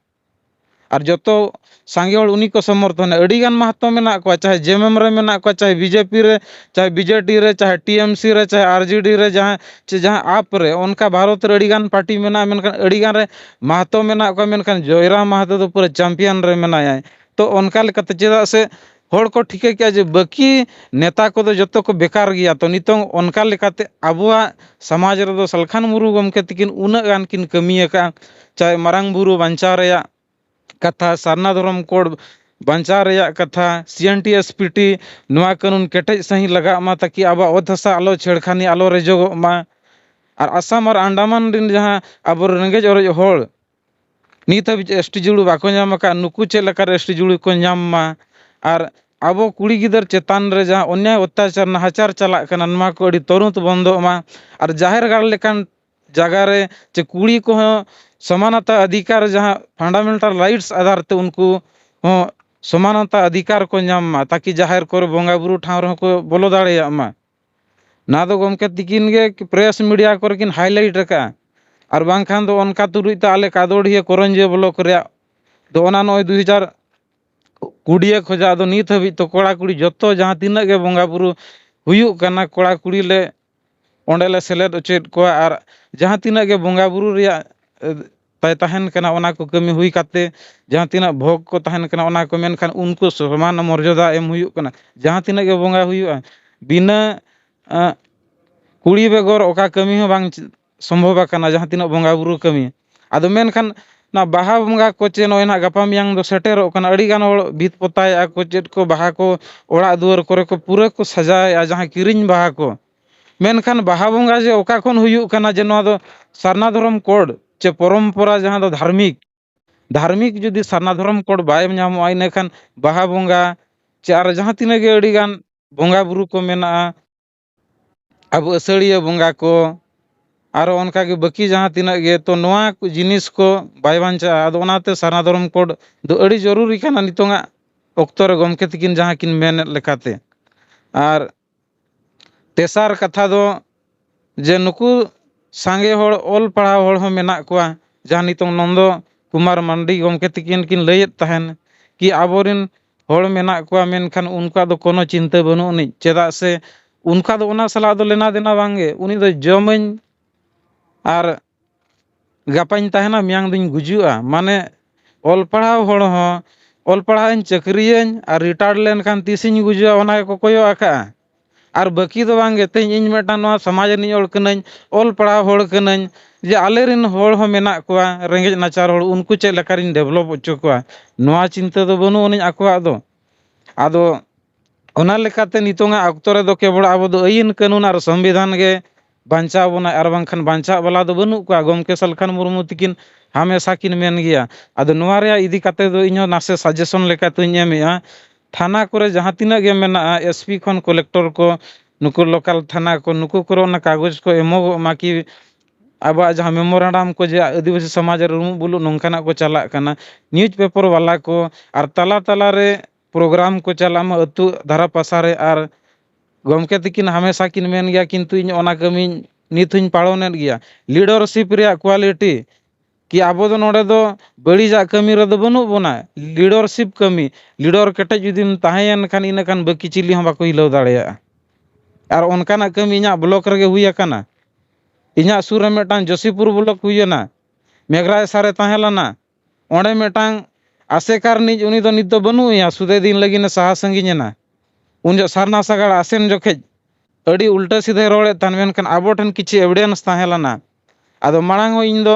ᱟᱨ ᱡᱚᱛᱚ ᱥᱟᱸᱜᱮ ᱦᱚᱲ ᱩᱱᱤ ᱠᱚ ᱥᱚᱢᱚᱨᱛᱷᱚᱱᱟ᱾ ᱟᱹᱰᱤ ᱜᱟᱱ ᱢᱟᱦᱟᱛᱚ ᱢᱮᱱᱟᱜ ᱠᱚᱣᱟ, ᱪᱟᱦᱮ ᱡᱮᱢᱮᱢ ᱨᱮ ᱢᱮᱱᱟᱜ ᱠᱚᱣᱟ, ᱪᱟᱦᱮ ᱵᱤᱡᱮᱯᱤ ᱨᱮ, ᱪᱟᱦᱮ ᱵᱤᱡᱮᱰᱤ ᱨᱮ, ᱪᱟᱦᱮ ᱴᱤᱮᱢᱥᱤ ᱨᱮ, ᱪᱟᱦᱮ ᱟᱨᱡᱮᱰᱤ ᱨᱮ, ᱡᱟᱦᱟᱸ ᱪᱮ ᱡᱟᱦᱟᱸ ᱟᱯ ᱨᱮ, ᱚᱱᱠᱟ ᱵᱷᱟᱨᱚᱛ ᱨᱮ ᱟᱹᱰᱤ ᱜᱟᱱ ᱯᱟᱨᱴᱤ ᱢᱮᱱᱟᱜᱼᱟ, ᱢᱮᱱᱠᱷᱟᱱ ᱟᱹᱰᱤ ᱜᱟᱱ ᱨᱮ ᱢᱟᱦᱟᱛᱚ ᱢᱮᱱᱟᱜ ᱠᱚᱣᱟ, ᱢᱮᱱᱠᱷᱟᱱ ᱡᱚᱭᱨᱟᱢ ᱢᱟᱦᱟᱛᱚ ᱫᱚ ᱯᱩᱨᱟᱹ ᱪᱟᱢᱯᱤᱭᱟᱱ ᱨᱮ ᱢᱮᱱᱟᱭᱟ᱾ ᱛᱚ ᱚᱱᱠᱟ ᱞᱮᱠᱟᱛᱮ ᱪᱮᱫᱟᱜ ᱥᱮ ᱦᱚᱲ ᱠᱚ ᱴᱷᱤᱠᱟᱹ ᱠᱮᱜᱼᱟ ᱡᱮ ᱵᱟᱹᱠᱤ ᱱᱮᱛᱟ ᱠᱚᱫᱚ ᱡᱚᱛᱚ ᱠᱚ ᱵᱮᱠᱟᱨ ᱜᱮᱭᱟ᱾ ᱛᱚ ᱱᱤᱛᱚᱝ ᱚᱱᱠᱟ ᱞᱮᱠᱟᱛᱮ ᱟᱵᱚᱣᱟᱜ ᱥᱚᱢᱟᱡᱽ ᱨᱮᱫᱚ ᱥᱟᱞᱠᱷᱟᱱ ᱢᱩᱨᱢᱩ ᱜᱚᱢᱠᱮ ᱛᱤᱠᱤᱱ ᱩᱱᱟᱹᱜ ᱜᱟᱱ ᱠᱤᱱ ᱠᱟᱹᱢᱤ ᱟᱠᱟᱫᱼᱟ, ᱪᱟᱦᱮ ᱢᱟᱨᱟᱝ ᱵᱩᱨᱩ ᱵᱟᱧᱪᱟᱣ ᱨᱮᱭᱟᱜ ᱠᱟᱛᱷᱟ, ᱥᱟᱨᱱᱟ ᱫᱷᱚᱨᱚᱢ ᱠᱳᱰ ᱵᱟᱧᱪᱟᱣ ᱨᱮᱭᱟᱜ ᱠᱟᱛᱷᱟ, ᱥᱤ N T S P T, ᱱᱚᱣᱟ ᱠᱟᱹᱱᱩᱱ ᱠᱮᱴᱮᱡ ᱥᱟᱺᱦᱤᱡ ᱞᱟᱜᱟᱜ ᱢᱟ, ᱛᱟᱠᱤ ᱟᱵᱚᱣᱟᱜ ᱚᱛ ᱦᱟᱥᱟ ᱟᱞᱚ ᱪᱷᱮᱲᱠᱷᱟᱱᱤ, ᱟᱞᱚ ᱨᱮᱡᱚᱜᱚᱜ ᱢᱟ᱾ ᱟᱨ ᱟᱥᱟᱢ ᱟᱨ ᱟᱱᱰᱟᱢᱟᱱ ᱨᱮᱱ ᱡᱟᱦᱟᱸ ᱟᱵᱚ ᱨᱮᱸᱜᱮᱡ ᱚᱨᱮᱡ ᱦᱚᱲ ᱱᱤᱛ ᱦᱟᱹᱵᱤᱡ ᱮᱥ ᱴᱤ ᱡᱩᱲᱩ ᱵᱟᱠᱚ ᱧᱟᱢ ᱟᱠᱟᱫ, ᱱᱩᱠᱩ ᱪᱮᱫ ᱞᱮᱠᱟᱨᱮ ᱮᱥ ᱴᱤ ᱡᱩᱲᱩ ᱠᱚ ᱧᱟᱢ ᱢᱟ᱾ ᱟᱨ ᱟᱵᱚ ᱠᱩᱲᱤ ᱜᱤᱫᱟᱹᱨ ᱪᱮᱛᱟᱱ ᱨᱮ ᱡᱟᱦᱟᱸ ᱚᱱᱭᱟᱭ ᱚᱛᱛᱟᱪᱟᱨ ᱱᱟᱦᱟᱪᱟᱨ ᱪᱟᱞᱟᱜ ᱠᱟᱱᱟ, ᱱᱚᱣᱟ ᱠᱚ ᱟᱹᱰᱤ ᱛᱩᱨᱩᱱᱛ ᱵᱚᱱᱫᱚᱜ ᱢᱟ᱾ ᱟᱨ ᱡᱟᱦᱮᱨ ᱜᱟᱲ ᱞᱮᱠᱟᱱ ᱡᱟᱭᱜᱟ ᱨᱮ ᱪᱮ ᱠᱩᱲᱤ ᱠᱚᱦᱚᱸ ᱥᱚᱢᱟᱱᱚᱛᱟ ᱚᱫᱷᱤᱠᱟᱨ, ᱡᱟᱦᱟᱸ ᱯᱷᱟᱱᱰᱟᱢᱮᱱᱴᱟᱞ ᱨᱟᱭᱤᱴᱥ ᱟᱫᱷᱟᱨ ᱛᱮ ᱩᱱᱠᱩ ᱦᱚᱸ ᱥᱚᱢᱟᱱᱚᱛᱟ ᱚᱫᱷᱤᱠᱟᱨ ᱠᱚ ᱧᱟᱢ ᱢᱟ, ᱛᱟᱠᱤ ᱡᱟᱦᱮᱨ ᱠᱚᱨᱮ ᱵᱚᱸᱜᱟ ᱵᱩᱨᱩ ᱴᱷᱟᱶ ᱨᱮᱦᱚᱸ ᱠᱚ ᱵᱚᱞᱚ ᱫᱟᱲᱮᱭᱟᱜ ᱢᱟ᱾ ᱱᱚᱣᱟ ᱫᱚ ᱜᱚᱢᱠᱮ ᱛᱤᱠᱤᱱ ᱜᱮ ᱯᱨᱮᱥ ᱢᱤᱰᱤᱭᱟ ᱠᱚᱨᱮ ᱠᱤᱱ ᱦᱟᱭᱞᱟᱭᱤᱴ ᱟᱠᱟᱫᱼᱟ᱾ ᱟᱨ ᱵᱟᱝᱠᱷᱟᱱ ᱫᱚ ᱚᱱᱠᱟ ᱛᱩᱞᱩᱡ ᱛᱮ ᱟᱞᱮ ᱠᱟᱫᱚᱲᱤᱭᱟᱹ ᱠᱚᱨᱚᱧᱡᱤᱭᱟᱹ ᱵᱞᱚᱠ ᱨᱮᱭᱟᱜ ᱫᱚ ᱚᱱᱟ ᱱᱚᱜᱼᱚᱭ ᱫᱩ ᱦᱟᱡᱟᱨ ᱠᱩᱲᱤ ᱠᱷᱚᱱᱟᱜ ᱫᱚ ᱱᱤᱛ ᱦᱟᱹᱵᱤᱡ ᱛᱚ ᱠᱚᱲᱟ ᱠᱩᱲᱤ ᱡᱚᱛᱚ ᱡᱟᱦᱟᱸ ᱛᱤᱱᱟᱹᱜ ᱜᱮ ᱵᱚᱸᱜᱟ ᱵᱩᱨᱩ ᱦᱩᱭᱩᱜ ᱠᱟᱱᱟ, ᱠᱚᱲᱟ ᱠᱩᱲᱤ ᱞᱮ ᱚᱸᱰᱮ ᱞᱮ ᱥᱮᱞᱮᱫ ᱦᱚᱪᱚᱭᱮᱫ ᱠᱚᱣᱟ᱾ ᱟᱨ ᱡᱟᱦᱟᱸ ᱛᱤᱱᱟᱹᱜ ᱜᱮ ᱵᱚᱸᱜᱟ ᱵᱩᱨᱩ ᱨᱮᱭᱟᱜ, ᱮ, ᱛᱟᱭ ᱛᱟᱦᱮᱱ ᱠᱟᱱᱟ, ᱚᱱᱟ ᱠᱚ ᱠᱟᱹᱢᱤ ᱦᱩᱭ ᱠᱟᱛᱮ ᱡᱟᱦᱟᱸ ᱛᱤᱱᱟᱹᱜ ᱵᱷᱳᱜᱽ ᱠᱚ ᱛᱟᱦᱮᱱ ᱠᱟᱱᱟ, ᱚᱱᱟ ᱠᱚ, ᱢᱮᱱᱠᱷᱟᱱ ᱩᱱᱠᱩ ᱥᱚᱢᱟᱱ ᱢᱚᱨᱡᱟᱫᱟ ᱮᱢ ᱦᱩᱭᱩᱜ ᱠᱟᱱᱟ᱾ ᱡᱟᱦᱟᱸ ᱛᱤᱱᱟᱹᱜ ᱜᱮ ᱵᱚᱸᱜᱟ ᱦᱩᱭᱩᱜᱼᱟ, ᱵᱤᱱᱟᱹ, ᱮ, ᱠᱩᱲᱤ ᱵᱮᱜᱚᱨ ᱚᱠᱟ ᱠᱟᱹᱢᱤ ᱦᱚᱸ ᱵᱟᱝ ᱪ-, ᱥᱚᱢᱵᱷᱚᱵ ᱟᱠᱟᱱᱟ, ᱡᱟᱦᱟᱸ ᱛᱤᱱᱟᱹᱜ ᱵᱚᱸᱜᱟ ᱵᱩᱨᱩ ᱠᱟᱹᱢᱤ᱾ ᱟᱫᱚ ᱢᱮᱱᱠᱷᱟᱱ ᱚᱱᱟ ᱵᱟᱦᱟ ᱵᱚᱸᱜᱟ ᱠᱚ ᱪᱮ ᱱᱚᱜᱼᱚᱭ ᱱᱟᱦᱟᱜ ᱜᱟᱯᱟ ᱢᱮᱭᱟᱝ ᱫᱚ ᱥᱮᱴᱮᱨᱚᱜ ᱠᱟᱱᱟ, ᱟᱹᱰᱤ ᱜᱟᱱ ᱦᱚᱲ ᱵᱷᱤᱛ ᱯᱚᱛᱟᱣᱮᱫᱼᱟ ᱠᱚ, ᱪᱮᱫ ᱠᱚ ᱵᱟᱦᱟ ᱠᱚ ᱚᱲᱟᱜ ᱫᱩᱣᱟᱹᱨ ᱠᱚᱨᱮ ᱠᱚ ᱯᱩᱨᱟᱹ ᱠᱚ ᱥᱟᱡᱟᱣᱮᱫᱼᱟ, ᱡᱟᱦᱟᱸ ᱠᱤᱨᱤᱧ ᱵᱟᱦᱟ ᱠᱚ᱾ ᱢᱮᱱᱠᱷᱟᱱ ᱵᱟᱦᱟ ᱵᱚᱸᱜᱟ ᱡᱮ ᱚᱠᱟ ᱠᱷᱚᱱ ᱦᱩᱭᱩᱜ ᱠᱟᱱᱟ, ᱡᱮ ᱱᱚᱣᱟ ᱫᱚ ᱥᱟᱨᱱᱟ ᱫᱷᱚᱨᱚᱢ ᱠᱳᱰ ᱪᱮ ᱯᱚᱨᱚᱢᱯᱚᱨᱟ, ᱡᱟᱦᱟᱸ ᱫᱚ ᱫᱷᱟᱨᱢᱤᱠ, ᱫᱷᱟᱨᱢᱤᱠ ᱡᱩᱫᱤ ᱥᱟᱨᱱᱟ ᱫᱷᱚᱨᱚᱢ ᱠᱳᱰ ᱵᱟᱭ ᱧᱟᱢᱚᱜᱼᱟ, ᱤᱱᱟᱹᱠᱷᱟᱱ ᱵᱟᱦᱟ ᱵᱚᱸᱜᱟ ᱪᱮ ᱟᱨ ᱡᱟᱦᱟᱸ ᱛᱤᱱᱟᱹᱜ ᱜᱮ ᱟᱹᱰᱤ ᱜᱟᱱ ᱵᱚᱸᱜᱟ ᱵᱩᱨᱩ ᱠᱚ ᱢᱮᱱᱟᱜᱼᱟ, ᱟᱵᱚ ᱟᱹᱥᱟᱹᱲᱤᱭᱟᱹ ᱵᱚᱸᱜᱟ ᱠᱚ, ᱟᱨᱚ ᱚᱱᱠᱟ ᱜᱮ ᱵᱟᱹᱠᱤ ᱡᱟᱦᱟᱸ ᱛᱤᱱᱟᱹᱜ ᱜᱮ, ᱛᱚ ᱱᱚᱣᱟ ᱠᱚ ᱡᱤᱱᱤᱥ ᱠᱚ ᱵᱟᱭ ᱵᱟᱧᱪᱟᱜᱼᱟ᱾ ᱟᱫᱚ ᱚᱱᱟᱛᱮ ᱥᱟᱨᱱᱟ ᱫᱷᱚᱨᱚᱢ ᱠᱳᱰ ᱫᱚ ᱟᱹᱰᱤ ᱡᱚᱨᱩᱨᱤ ᱠᱟᱱᱟ ᱱᱤᱛᱚᱝᱟᱜ ᱚᱠᱛᱚ ᱨᱮ, ᱜᱚᱢᱠᱮ ᱛᱤᱠᱤᱱ ᱡᱟᱦᱟᱸ ᱠᱤᱱ ᱢᱮᱱᱮᱫ ᱞᱮᱠᱟᱛᱮ᱾ ᱟᱨ ᱛᱮᱥᱟᱨ ᱠᱟᱛᱷᱟ ᱫᱚ ᱡᱮ ᱱᱩᱠᱩ ᱥᱟᱸᱜᱮ ᱦᱚᱲ, ᱚᱞ ᱯᱟᱲᱦᱟᱣ ᱦᱚᱲ ᱦᱚᱸ ᱢᱮᱱᱟᱜ ᱠᱚᱣᱟ, ᱡᱟᱦᱟᱸ ᱱᱤᱛᱚᱝ ᱱᱚᱱᱫᱚ ᱠᱩᱢᱟᱨ ᱢᱟᱱᱰᱤ ᱜᱚᱢᱠᱮ ᱛᱤᱠᱤᱱ ᱠᱤᱱ ᱞᱟᱹᱭᱮᱫ ᱛᱟᱦᱮᱱ ᱠᱤ ᱟᱵᱚᱨᱮᱱ ᱦᱚᱲ ᱢᱮᱱᱟᱜ ᱠᱚᱣᱟ, ᱢᱮᱱᱠᱷᱟᱱ ᱩᱱᱠᱩᱣᱟᱜ ᱫᱚ ᱠᱳᱱᱳ ᱪᱤᱱᱛᱟᱹ ᱵᱟᱹᱱᱩᱜ ᱟᱹᱱᱤᱡ, ᱪᱮᱫᱟᱜ ᱥᱮ ᱩᱱᱠᱩᱣᱟᱜ ᱫᱚ ᱚᱱᱟ ᱥᱟᱞᱟᱜ ᱫᱚ ᱞᱮᱱᱟ ᱫᱮᱱᱟ ᱵᱟᱝᱜᱮ᱾ ᱩᱱᱤ ᱫᱚ ᱡᱚᱢᱟᱹᱧ ᱟᱨ ᱜᱟᱯᱟᱧ ᱛᱟᱦᱮᱱᱟ, ᱢᱮᱭᱟᱝ ᱫᱩᱧ ᱜᱩᱡᱩᱜᱼᱟ᱾ ᱢᱟᱱᱮ ᱚᱞ ᱯᱟᱲᱦᱟᱣ ᱦᱚᱲ ᱦᱚᱸ ᱚᱞ ᱯᱟᱲᱦᱟᱜ ᱟᱹᱧ, ᱪᱟᱹᱠᱨᱤᱭᱟᱹᱧ ᱟᱨ ᱨᱤᱴᱟᱭᱟᱨ ᱞᱮᱱᱠᱷᱟᱱ ᱛᱤᱥᱤᱧ ᱜᱩᱡᱩᱜᱼᱟ, ᱚᱱᱟ ᱜᱮᱠᱚ ᱠᱚᱭᱚᱜ ᱟᱠᱟᱜᱼᱟ᱾ ᱟᱨ ᱵᱟᱹᱠᱤ ᱫᱚ ᱵᱟᱝᱜᱮ, ᱛᱮᱦᱮᱧ ᱤᱧ ᱢᱤᱫᱴᱟᱝ ᱱᱚᱣᱟ ᱥᱚᱢᱟᱡᱽ ᱨᱤᱱᱤᱡ ᱦᱚᱲ ᱠᱟᱹᱱᱟᱹᱧ, ᱚᱞ ᱯᱟᱲᱦᱟᱣ ᱦᱚᱲ ᱠᱟᱹᱱᱟᱹᱧ, ᱡᱮ ᱟᱞᱮᱨᱮᱱ ᱦᱚᱲ ᱦᱚᱸ ᱢᱮᱱᱟᱜ ᱠᱚᱣᱟ ᱨᱮᱸᱜᱮᱡ ᱱᱟᱪᱟᱨ ᱦᱚᱲ, ᱩᱱᱠᱩ ᱪᱮᱫ ᱞᱮᱠᱟᱨᱤᱧ ᱰᱮᱵᱷᱞᱚᱯ ᱦᱚᱪᱚ ᱠᱚᱣᱟ, ᱱᱚᱣᱟ ᱪᱤᱱᱛᱟᱹ ᱫᱚ ᱵᱟᱹᱱᱩᱜ ᱟᱹᱱᱤᱡ ᱟᱠᱚᱣᱟᱜ ᱫᱚ᱾ ᱟᱫᱚ ᱚᱱᱟ ᱞᱮᱠᱟᱛᱮ ᱱᱤᱛᱚᱝᱟᱜ ᱚᱠᱛᱚ ᱨᱮᱫᱚ ᱠᱮᱵᱚᱞ ᱟᱵᱚ ᱫᱚ ᱟᱹᱭᱤᱱ ᱠᱟᱹᱱᱩᱱ ᱟᱨ ᱥᱚᱝᱵᱤᱫᱷᱟᱱ ᱜᱮ ᱵᱟᱧᱪᱟᱣ ᱵᱚᱱᱟᱭ, ᱟᱨ ᱵᱟᱝᱠᱷᱟᱱ ᱵᱟᱧᱪᱟᱣ ᱵᱟᱞᱟ ᱫᱚ ᱵᱟᱹᱱᱩᱜ ᱠᱚᱣᱟ᱾ ᱜᱚᱢᱠᱮ ᱥᱟᱞᱠᱷᱟᱱ ᱢᱩᱨᱢᱩ ᱛᱤᱠᱤᱱ ᱦᱟᱢᱮᱥᱟ ᱠᱤᱱ ᱢᱮᱱ ᱜᱮᱭᱟ᱾ ᱟᱫᱚ ᱱᱚᱣᱟ ᱨᱮᱭᱟᱜ ᱤᱫᱤ ᱠᱟᱛᱮ ᱫᱚ ᱤᱧᱦᱚᱸ ᱱᱟᱥᱮ ᱥᱟᱡᱮᱥᱚᱱ ᱞᱮᱠᱟᱛᱮᱧ ᱮᱢᱮᱜᱼᱟ᱾ ᱛᱷᱟᱱᱟ ᱠᱚᱨᱮ ᱡᱟᱦᱟᱸ ᱛᱤᱱᱟᱹᱜ ᱜᱮ ᱢᱮᱱᱟᱜᱼᱟ, ᱮᱥ ᱯᱤ ᱠᱷᱚᱱ ᱠᱚᱞᱮᱠᱴᱚᱨ ᱠᱚ, ᱱᱩᱠᱩ ᱞᱳᱠᱟᱞ ᱛᱷᱟᱱᱟ ᱠᱚ, ᱱᱩᱠᱩ ᱠᱚᱨᱮ ᱚᱱᱟ ᱠᱟᱜᱚᱡᱽ ᱠᱚ ᱮᱢᱚᱜᱚᱜ ᱢᱟ ᱠᱤ ᱟᱵᱚᱣᱟᱜ ᱡᱟᱦᱟᱸ ᱢᱮᱢᱳᱨᱟᱱᱰᱟᱢ ᱠᱚ ᱡᱮ ᱟᱹᱫᱤᱵᱟᱹᱥᱤ ᱥᱚᱢᱟᱡᱽ ᱨᱮ ᱨᱩᱢᱩᱜ ᱵᱩᱞᱩᱜ ᱱᱚᱝᱠᱟᱱᱟᱜ ᱠᱚ ᱪᱟᱞᱟᱜ ᱠᱟᱱᱟ, ᱱᱤᱭᱩᱡᱽ ᱯᱮᱯᱟᱨ ᱵᱟᱞᱟ ᱠᱚ ᱟᱨ ᱛᱟᱞᱟ ᱛᱟᱞᱟ ᱨᱮ ᱯᱨᱳᱜᱨᱟᱢ ᱠᱚ ᱪᱟᱞᱟᱜ ᱢᱟ ᱟᱹᱛᱩ ᱫᱷᱟᱨᱟ ᱯᱟᱥᱟ ᱨᱮ᱾ ᱟᱨ ᱜᱚᱢᱠᱮ ᱛᱤᱠᱤᱱ ᱦᱟᱢᱮᱥᱟ ᱠᱤᱱ ᱢᱮᱱ ᱜᱮᱭᱟ, ᱠᱤᱱᱛᱩ ᱤᱧ ᱚᱱᱟ ᱠᱟᱹᱢᱤᱧ ᱱᱤᱛ ᱦᱚᱧ ᱯᱟᱞᱚᱱᱮᱫ ᱜᱮᱭᱟ᱾ ᱞᱤᱰᱟᱨᱥᱤᱯ ᱨᱮᱭᱟᱜ ᱠᱳᱣᱟᱞᱤᱴᱤ, ᱠᱤ ᱟᱵᱚ ᱫᱚ ᱱᱚᱰᱮ ᱫᱚ ᱵᱟᱹᱲᱤᱡᱟᱜ ᱠᱟᱹᱢᱤ ᱨᱮᱫᱚ ᱵᱟᱹᱱᱩᱜ ᱵᱚᱱᱟ, ᱞᱤᱰᱟᱨᱥᱤᱯ ᱠᱟᱹᱢᱤ, ᱞᱤᱰᱟᱨ ᱠᱮᱴᱮᱡ ᱡᱩᱫᱤᱢ ᱛᱟᱦᱮᱸᱭᱮᱱ ᱠᱷᱟᱱ ᱤᱱᱟᱹ ᱠᱷᱟᱱ ᱵᱟᱹᱠᱤ ᱪᱤᱞᱤ ᱦᱚᱸ ᱵᱟᱠᱚ ᱦᱤᱞᱟᱹᱣ ᱫᱟᱲᱮᱭᱟᱜᱼᱟ᱾ ᱟᱨ ᱚᱱᱠᱟᱱᱟᱜ ᱠᱟᱹᱢᱤ ᱤᱧᱟᱹᱜ ᱵᱞᱚᱠ ᱨᱮᱜᱮ ᱦᱩᱭ ᱟᱠᱟᱱᱟ᱾ ᱤᱧᱟᱹᱜ ᱥᱩᱨ ᱨᱮ ᱢᱤᱫᱴᱟᱝ ᱡᱳᱥᱤᱯᱩᱨ ᱵᱞᱚᱠ ᱦᱩᱭᱮᱱᱟ, ᱢᱮᱜᱽᱨᱟ ᱮᱥᱟ ᱨᱮ ᱛᱟᱦᱮᱸ ᱞᱮᱱᱟ, ᱚᱸᱰᱮ ᱢᱤᱫᱴᱟᱝ ᱟᱥᱮᱠᱟ ᱨᱤᱱᱤᱡ ᱩᱱᱤ ᱫᱚ ᱱᱤᱛ ᱫᱚ ᱵᱟᱹᱱᱩᱜ ᱮᱭᱟ, ᱥᱩᱫᱮ ᱫᱤᱱ ᱞᱟᱹᱜᱤᱫ ᱮ ᱥᱟᱦᱟ ᱥᱟᱺᱜᱤᱧ ᱮᱱᱟ᱾ ᱩᱱ ᱡᱚᱦᱚᱜ ᱥᱟᱨᱱᱟ ᱥᱟᱜᱟᱲ ᱟᱥᱮᱱ ᱡᱚᱠᱷᱮᱡ ᱟᱹᱰᱤ ᱩᱞᱴᱟᱹ ᱥᱤᱫᱷᱟᱹᱭ ᱨᱚᱲᱮᱫ ᱛᱟᱦᱮᱱ, ᱢᱮᱱᱠᱷᱟᱱ ᱟᱵᱚ ᱴᱷᱮᱱ ᱠᱤᱪᱷᱩ ᱮᱵᱤᱰᱮᱱᱥ ᱛᱟᱦᱮᱸ ᱞᱮᱱᱟ᱾ ᱟᱫᱚ ᱢᱟᱲᱟᱝ ᱦᱚᱸ ᱤᱧ ᱫᱚ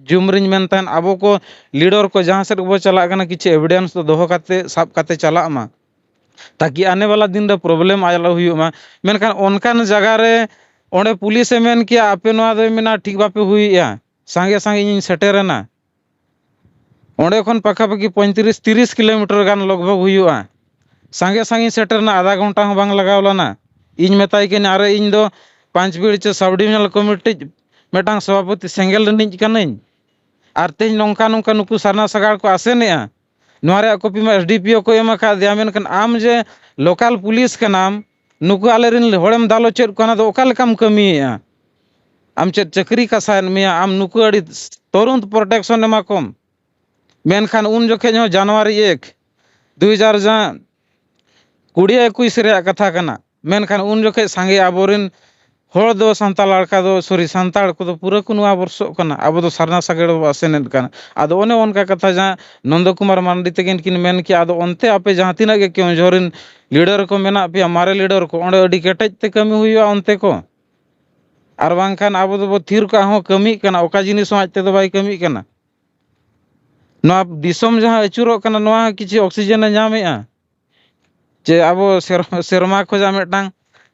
ᱡᱩᱢ ᱨᱤᱧ ᱢᱮᱱ ᱛᱟᱦᱮᱸᱫ, ᱟᱵᱚ ᱠᱚ ᱞᱤᱰᱟᱨ ᱠᱚ ᱡᱟᱦᱟᱸ ᱥᱮᱫ ᱜᱮᱵᱚ ᱪᱟᱞᱟᱜ ᱠᱟᱱᱟ, ᱠᱤᱪᱷᱩ ᱮᱵᱷᱤᱰᱮᱱᱥ ᱫᱚ ᱫᱚᱦᱚ ᱠᱟᱛᱮ, ᱥᱟᱵ ᱠᱟᱛᱮ ᱪᱟᱞᱟᱜ ᱢᱟ, ᱛᱟᱠᱤ ᱟᱱᱮ ᱵᱟᱞᱟ ᱫᱤᱱ ᱨᱮ ᱯᱨᱚᱵᱞᱮᱢ ᱟᱞᱚ ᱦᱩᱭᱩᱜ ᱢᱟ᱾ ᱢᱮᱱᱠᱷᱟᱱ ᱚᱱᱠᱟᱱ ᱡᱟᱭᱜᱟ ᱨᱮ ᱚᱸᱰᱮ ᱯᱩᱞᱤᱥᱮ ᱢᱮᱱ ᱠᱮᱭᱟ, "ᱟᱯᱮ ᱱᱚᱣᱟ ᱫᱚᱭ ᱢᱮᱱᱟ ᱴᱷᱤᱠ ᱵᱟᱯᱮ ᱦᱩᱭᱮᱜᱼᱟ, ᱥᱟᱸᱜᱮ ᱥᱟᱸᱜᱮ ᱤᱧᱤᱧ ᱥᱮᱴᱮᱨᱮᱱᱟ᱾" ᱚᱸᱰᱮ ᱠᱷᱚᱱ ᱯᱟᱠᱟᱯᱟᱠᱤ ᱯᱚᱸᱭᱛᱨᱤᱥ ᱛᱤᱨᱤᱥ ᱠᱤᱞᱳᱢᱤᱴᱟᱨ ᱜᱟᱱ ᱞᱚᱜᱽ ᱵᱷᱚᱜᱽ ᱦᱩᱭᱩᱜᱼᱟ᱾ ᱥᱟᱸᱜᱮ ᱥᱟᱸᱜᱮᱧ ᱥᱮᱴᱮᱨᱱᱟ, ᱟᱫᱷᱟ ᱜᱷᱚᱱᱴᱟ ᱦᱚᱸ ᱵᱟᱝ ᱞᱟᱜᱟᱣ ᱞᱮᱱᱟ᱾ ᱤᱧ ᱢᱮᱛᱟᱭ ᱠᱟᱹᱱᱟᱹᱧ, "ᱟᱨᱮ, ᱤᱧ ᱫᱚ ᱯᱟᱸᱪ ᱵᱤᱲᱪᱟᱹ ᱥᱟᱵ ᱰᱤᱵᱤᱡᱚᱱᱟᱞ ᱠᱚᱢᱤᱴᱤ ᱢᱤᱫᱴᱟᱝ ᱥᱚᱵᱷᱟᱯᱚᱛᱤ ᱥᱮᱸᱜᱮᱞ ᱨᱤᱱᱤᱡ ᱠᱟᱹᱱᱟᱹᱧ, ᱟᱨ ᱛᱮᱦᱮᱧ ᱱᱚᱝᱠᱟ ᱱᱚᱝᱠᱟ ᱱᱩᱠᱩ ᱥᱟᱨᱱᱟ ᱥᱟᱜᱟᱲ ᱠᱚ ᱟᱥᱮᱱᱮᱜᱼᱟ, ᱱᱚᱣᱟ ᱨᱮᱭᱟᱜ ᱠᱚᱯᱤ ᱢᱟ ᱮᱥ ᱰᱤ ᱯᱤ ᱳ ᱠᱚ ᱮᱢ ᱟᱠᱟᱫᱮᱭᱟ, ᱢᱮᱱᱠᱷᱟᱱ ᱟᱢ ᱡᱮ ᱞᱳᱠᱟᱞ ᱯᱩᱞᱤᱥ ᱠᱟᱱᱟᱢ, ᱱᱩᱠᱩ ᱟᱞᱮᱨᱮᱱ ᱦᱚᱲᱮᱢ ᱫᱟᱞ ᱦᱚᱪᱚᱭᱮᱫ ᱠᱚᱣᱟ, ᱚᱱᱟ ᱫᱚ ᱚᱠᱟ ᱞᱮᱠᱟᱢ ᱠᱟᱹᱢᱤᱭᱮᱫᱼᱟ? ᱟᱢ ᱪᱮᱫ ᱪᱟᱹᱠᱨᱤ ᱠᱟᱥᱟᱭᱮᱫ ᱢᱮᱭᱟ? ᱟᱢ ᱱᱩᱠᱩ ᱟᱹᱰᱤ ᱛᱩᱨᱩᱱᱛ ᱯᱨᱚᱴᱮᱠᱥᱚᱱ ᱮᱢᱟ ᱠᱚᱢ᱾" ᱢᱮᱱᱠᱷᱟᱱ ᱩᱱ ᱡᱚᱠᱷᱮᱡ ᱦᱚᱸ ᱡᱟᱱᱩᱣᱟᱨᱤ ᱮᱠ, ᱫᱩ ᱦᱟᱡᱟᱨ ᱡᱟᱦᱟᱸ ᱠᱩᱲᱤ ᱮᱠᱩᱥ ᱨᱮᱭᱟᱜ ᱠᱟᱛᱷᱟ ᱠᱟᱱᱟ, ᱢᱮᱱᱠᱷᱟᱱ ᱩᱱ ᱡᱚᱠᱷᱮᱡ ᱥᱟᱸᱜᱮ ᱟᱵᱚᱨᱮᱱ ᱦᱚᱲ ᱫᱚ ᱥᱟᱱᱛᱟᱲ ᱞᱮᱠᱟ ᱫᱚ, ᱥᱚᱨᱤ, ᱥᱟᱱᱛᱟᱲ ᱠᱚᱫᱚ ᱯᱩᱨᱟᱹ ᱠᱚ ᱱᱚᱣᱟ ᱵᱚᱨᱥᱚᱜ ᱠᱟᱱᱟ, ᱟᱵᱚ ᱫᱚ ᱥᱟᱨᱱᱟ ᱥᱟᱜᱟᱲ ᱵᱚ ᱟᱥᱮᱱᱮᱫ ᱠᱟᱱᱟ᱾ ᱟᱫᱚ ᱚᱱᱮ ᱚᱱᱠᱟ ᱠᱟᱛᱷᱟ ᱡᱟᱦᱟᱸ ᱱᱚᱱᱫᱚ ᱠᱩᱢᱟᱨ ᱢᱟᱱᱰᱤ ᱛᱟᱹᱠᱤᱱ ᱠᱤᱱ ᱢᱮᱱ ᱠᱮᱜᱼᱟ, ᱟᱫᱚ ᱚᱱᱛᱮ ᱟᱯᱮ ᱡᱟᱦᱟᱸ ᱛᱤᱱᱟᱹᱜ ᱜᱮ ᱠᱮᱣᱚᱱᱡᱷᱚᱨ ᱨᱮᱱ ᱞᱤᱰᱟᱨ ᱠᱚ ᱢᱮᱱᱟᱜ ᱯᱮᱭᱟ, ᱢᱟᱨᱮ ᱞᱤᱰᱟᱨ ᱠᱚ, ᱚᱸᱰᱮ ᱟᱹᱰᱤ ᱠᱮᱴᱮᱡ ᱛᱮ ᱠᱟᱹᱢᱤ ᱦᱩᱭᱩᱜᱼᱟ ᱚᱱᱛᱮ ᱠᱚ, ᱟᱨ ᱵᱟᱝᱠᱷᱟᱱ ᱟᱵᱚ ᱫᱚᱵᱚ ᱛᱷᱤᱨ ᱠᱟᱜ ᱦᱚᱸ ᱠᱟᱹᱢᱤᱜ ᱠᱟᱱᱟ, ᱚᱠᱟ ᱡᱤᱱᱤᱥ ᱦᱚᱸ ᱟᱡ ᱛᱮᱫᱚ ᱵᱟᱭ ᱠᱟᱹᱢᱤᱜ ᱠᱟᱱᱟ᱾ ᱱᱚᱣᱟ ᱫᱤᱥᱚᱢ ᱡᱟᱦᱟᱸ ᱟᱹᱪᱩᱨᱚᱜ ᱠᱟᱱᱟ, ᱱᱚᱣᱟ ᱦᱚᱸ ᱠᱤᱪᱷᱩ ᱚᱠᱥᱤᱡᱮᱱ ᱮ ᱧᱟᱢᱮᱜᱼᱟ, ᱡᱮ ᱟᱵᱚ ᱥᱮᱨ-, ᱥᱮᱨᱢᱟ ᱠᱷᱚᱱᱟᱜ ᱢᱤᱫᱴᱟᱝ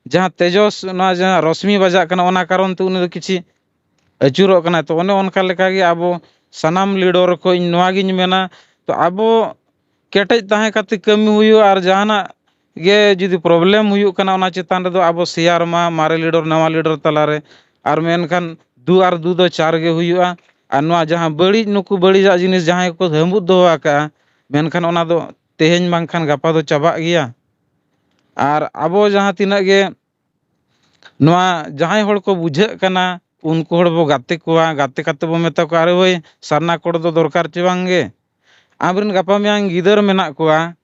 ᱡᱟᱦᱟᱸ ᱛᱮᱡᱚᱥ, ᱱᱚᱣᱟ ᱡᱟᱦᱟᱸ ᱨᱚᱥᱢᱤ ᱵᱟᱡᱟᱜ ᱠᱟᱱᱟ, ᱚᱱᱟ ᱠᱟᱨᱚᱱ ᱛᱮ ᱩᱱᱤ ᱫᱚ ᱠᱤᱪᱷᱩ ᱟᱹᱪᱩᱨᱚᱜ ᱠᱟᱱᱟᱭ᱾ ᱛᱚ ᱚᱱᱮ ᱚᱱᱠᱟ ᱞᱮᱠᱟᱜᱮ ᱟᱵᱚ ᱥᱟᱱᱟᱢ ᱞᱤᱰᱚᱨ ᱠᱚ ᱤᱧ ᱱᱚᱣᱟᱜᱤᱧ ᱢᱮᱱᱟ, ᱛᱚ ᱟᱵᱚ ᱠᱮᱴᱮᱡ ᱛᱟᱦᱮᱸ ᱠᱟᱛᱮ ᱠᱟᱹᱢᱤ ᱦᱩᱭᱩᱜᱼᱟ, ᱟᱨ ᱡᱟᱦᱟᱱᱟᱜ ᱜᱮ ᱡᱩᱫᱤ ᱯᱨᱚᱵᱞᱮᱢ ᱦᱩᱭᱩᱜ ᱠᱟᱱᱟ, ᱚᱱᱟ ᱪᱮᱛᱟᱱ ᱨᱮᱫᱚ ᱟᱵᱚ ᱥᱮᱭᱟᱨ ᱢᱟ ᱢᱟᱨᱮ ᱞᱤᱰᱚᱨ ᱱᱟᱣᱟ ᱞᱤᱰᱚᱨ ᱛᱟᱞᱟᱨᱮ, ᱟᱨ ᱢᱮᱱᱠᱷᱟᱱ ᱫᱩ ᱟᱨ ᱫᱩ ᱫᱚ ᱪᱟᱨ ᱜᱮ ᱦᱩᱭᱩᱜᱼᱟ᱾ ᱟᱨ ᱱᱚᱣᱟ ᱡᱟᱦᱟᱸ ᱵᱟᱹᱲᱤᱡ, ᱱᱩᱠᱩ ᱵᱟᱹᱲᱤᱡᱟᱜ ᱡᱤᱱᱤᱥ ᱡᱟᱦᱟᱸᱭ ᱠᱚ ᱦᱟᱹᱢᱵᱩᱫ ᱫᱚᱦᱚ ᱟᱠᱟᱜᱼᱟ, ᱢᱮᱱᱠᱷᱟᱱ ᱚᱱᱟ ᱫᱚ ᱛᱮᱦᱮᱧ ᱵᱟᱝᱠᱷᱟᱱ ᱜᱟᱯᱟ ᱫᱚ ᱪᱟᱵᱟᱜ ᱜᱮᱭᱟ᱾ ᱟᱨ ᱟᱵᱚ ᱡᱟᱦᱟᱸ ᱛᱤᱱᱟᱹᱜ ᱜᱮ ᱱᱚᱣᱟ ᱡᱟᱦᱟᱸᱭ ᱦᱚᱲ ᱠᱚ ᱵᱩᱡᱷᱟᱹᱜ ᱠᱟᱱᱟ, ᱩᱱᱠᱩ ᱦᱚᱲ ᱵᱚ ᱜᱟᱛᱮ ᱠᱚᱣᱟ, ᱜᱟᱛᱮ ᱠᱟᱛᱮ ᱵᱚ ᱢᱮᱛᱟ ᱠᱚᱣᱟ, "ᱟᱨᱮ ᱵᱷᱟᱹᱭ, ᱥᱟᱨᱱᱟ ᱠᱳᱰ ᱫᱚ ᱫᱚᱨᱠᱟᱨ ᱪᱮ ᱵᱟᱝ ᱜᱮ?" ᱟᱢᱨᱮᱱ ᱜᱟᱯᱟ ᱢᱮᱭᱟᱝ ᱜᱤᱫᱟᱹᱨ ᱢᱮᱱᱟᱜ ᱠᱚᱣᱟ,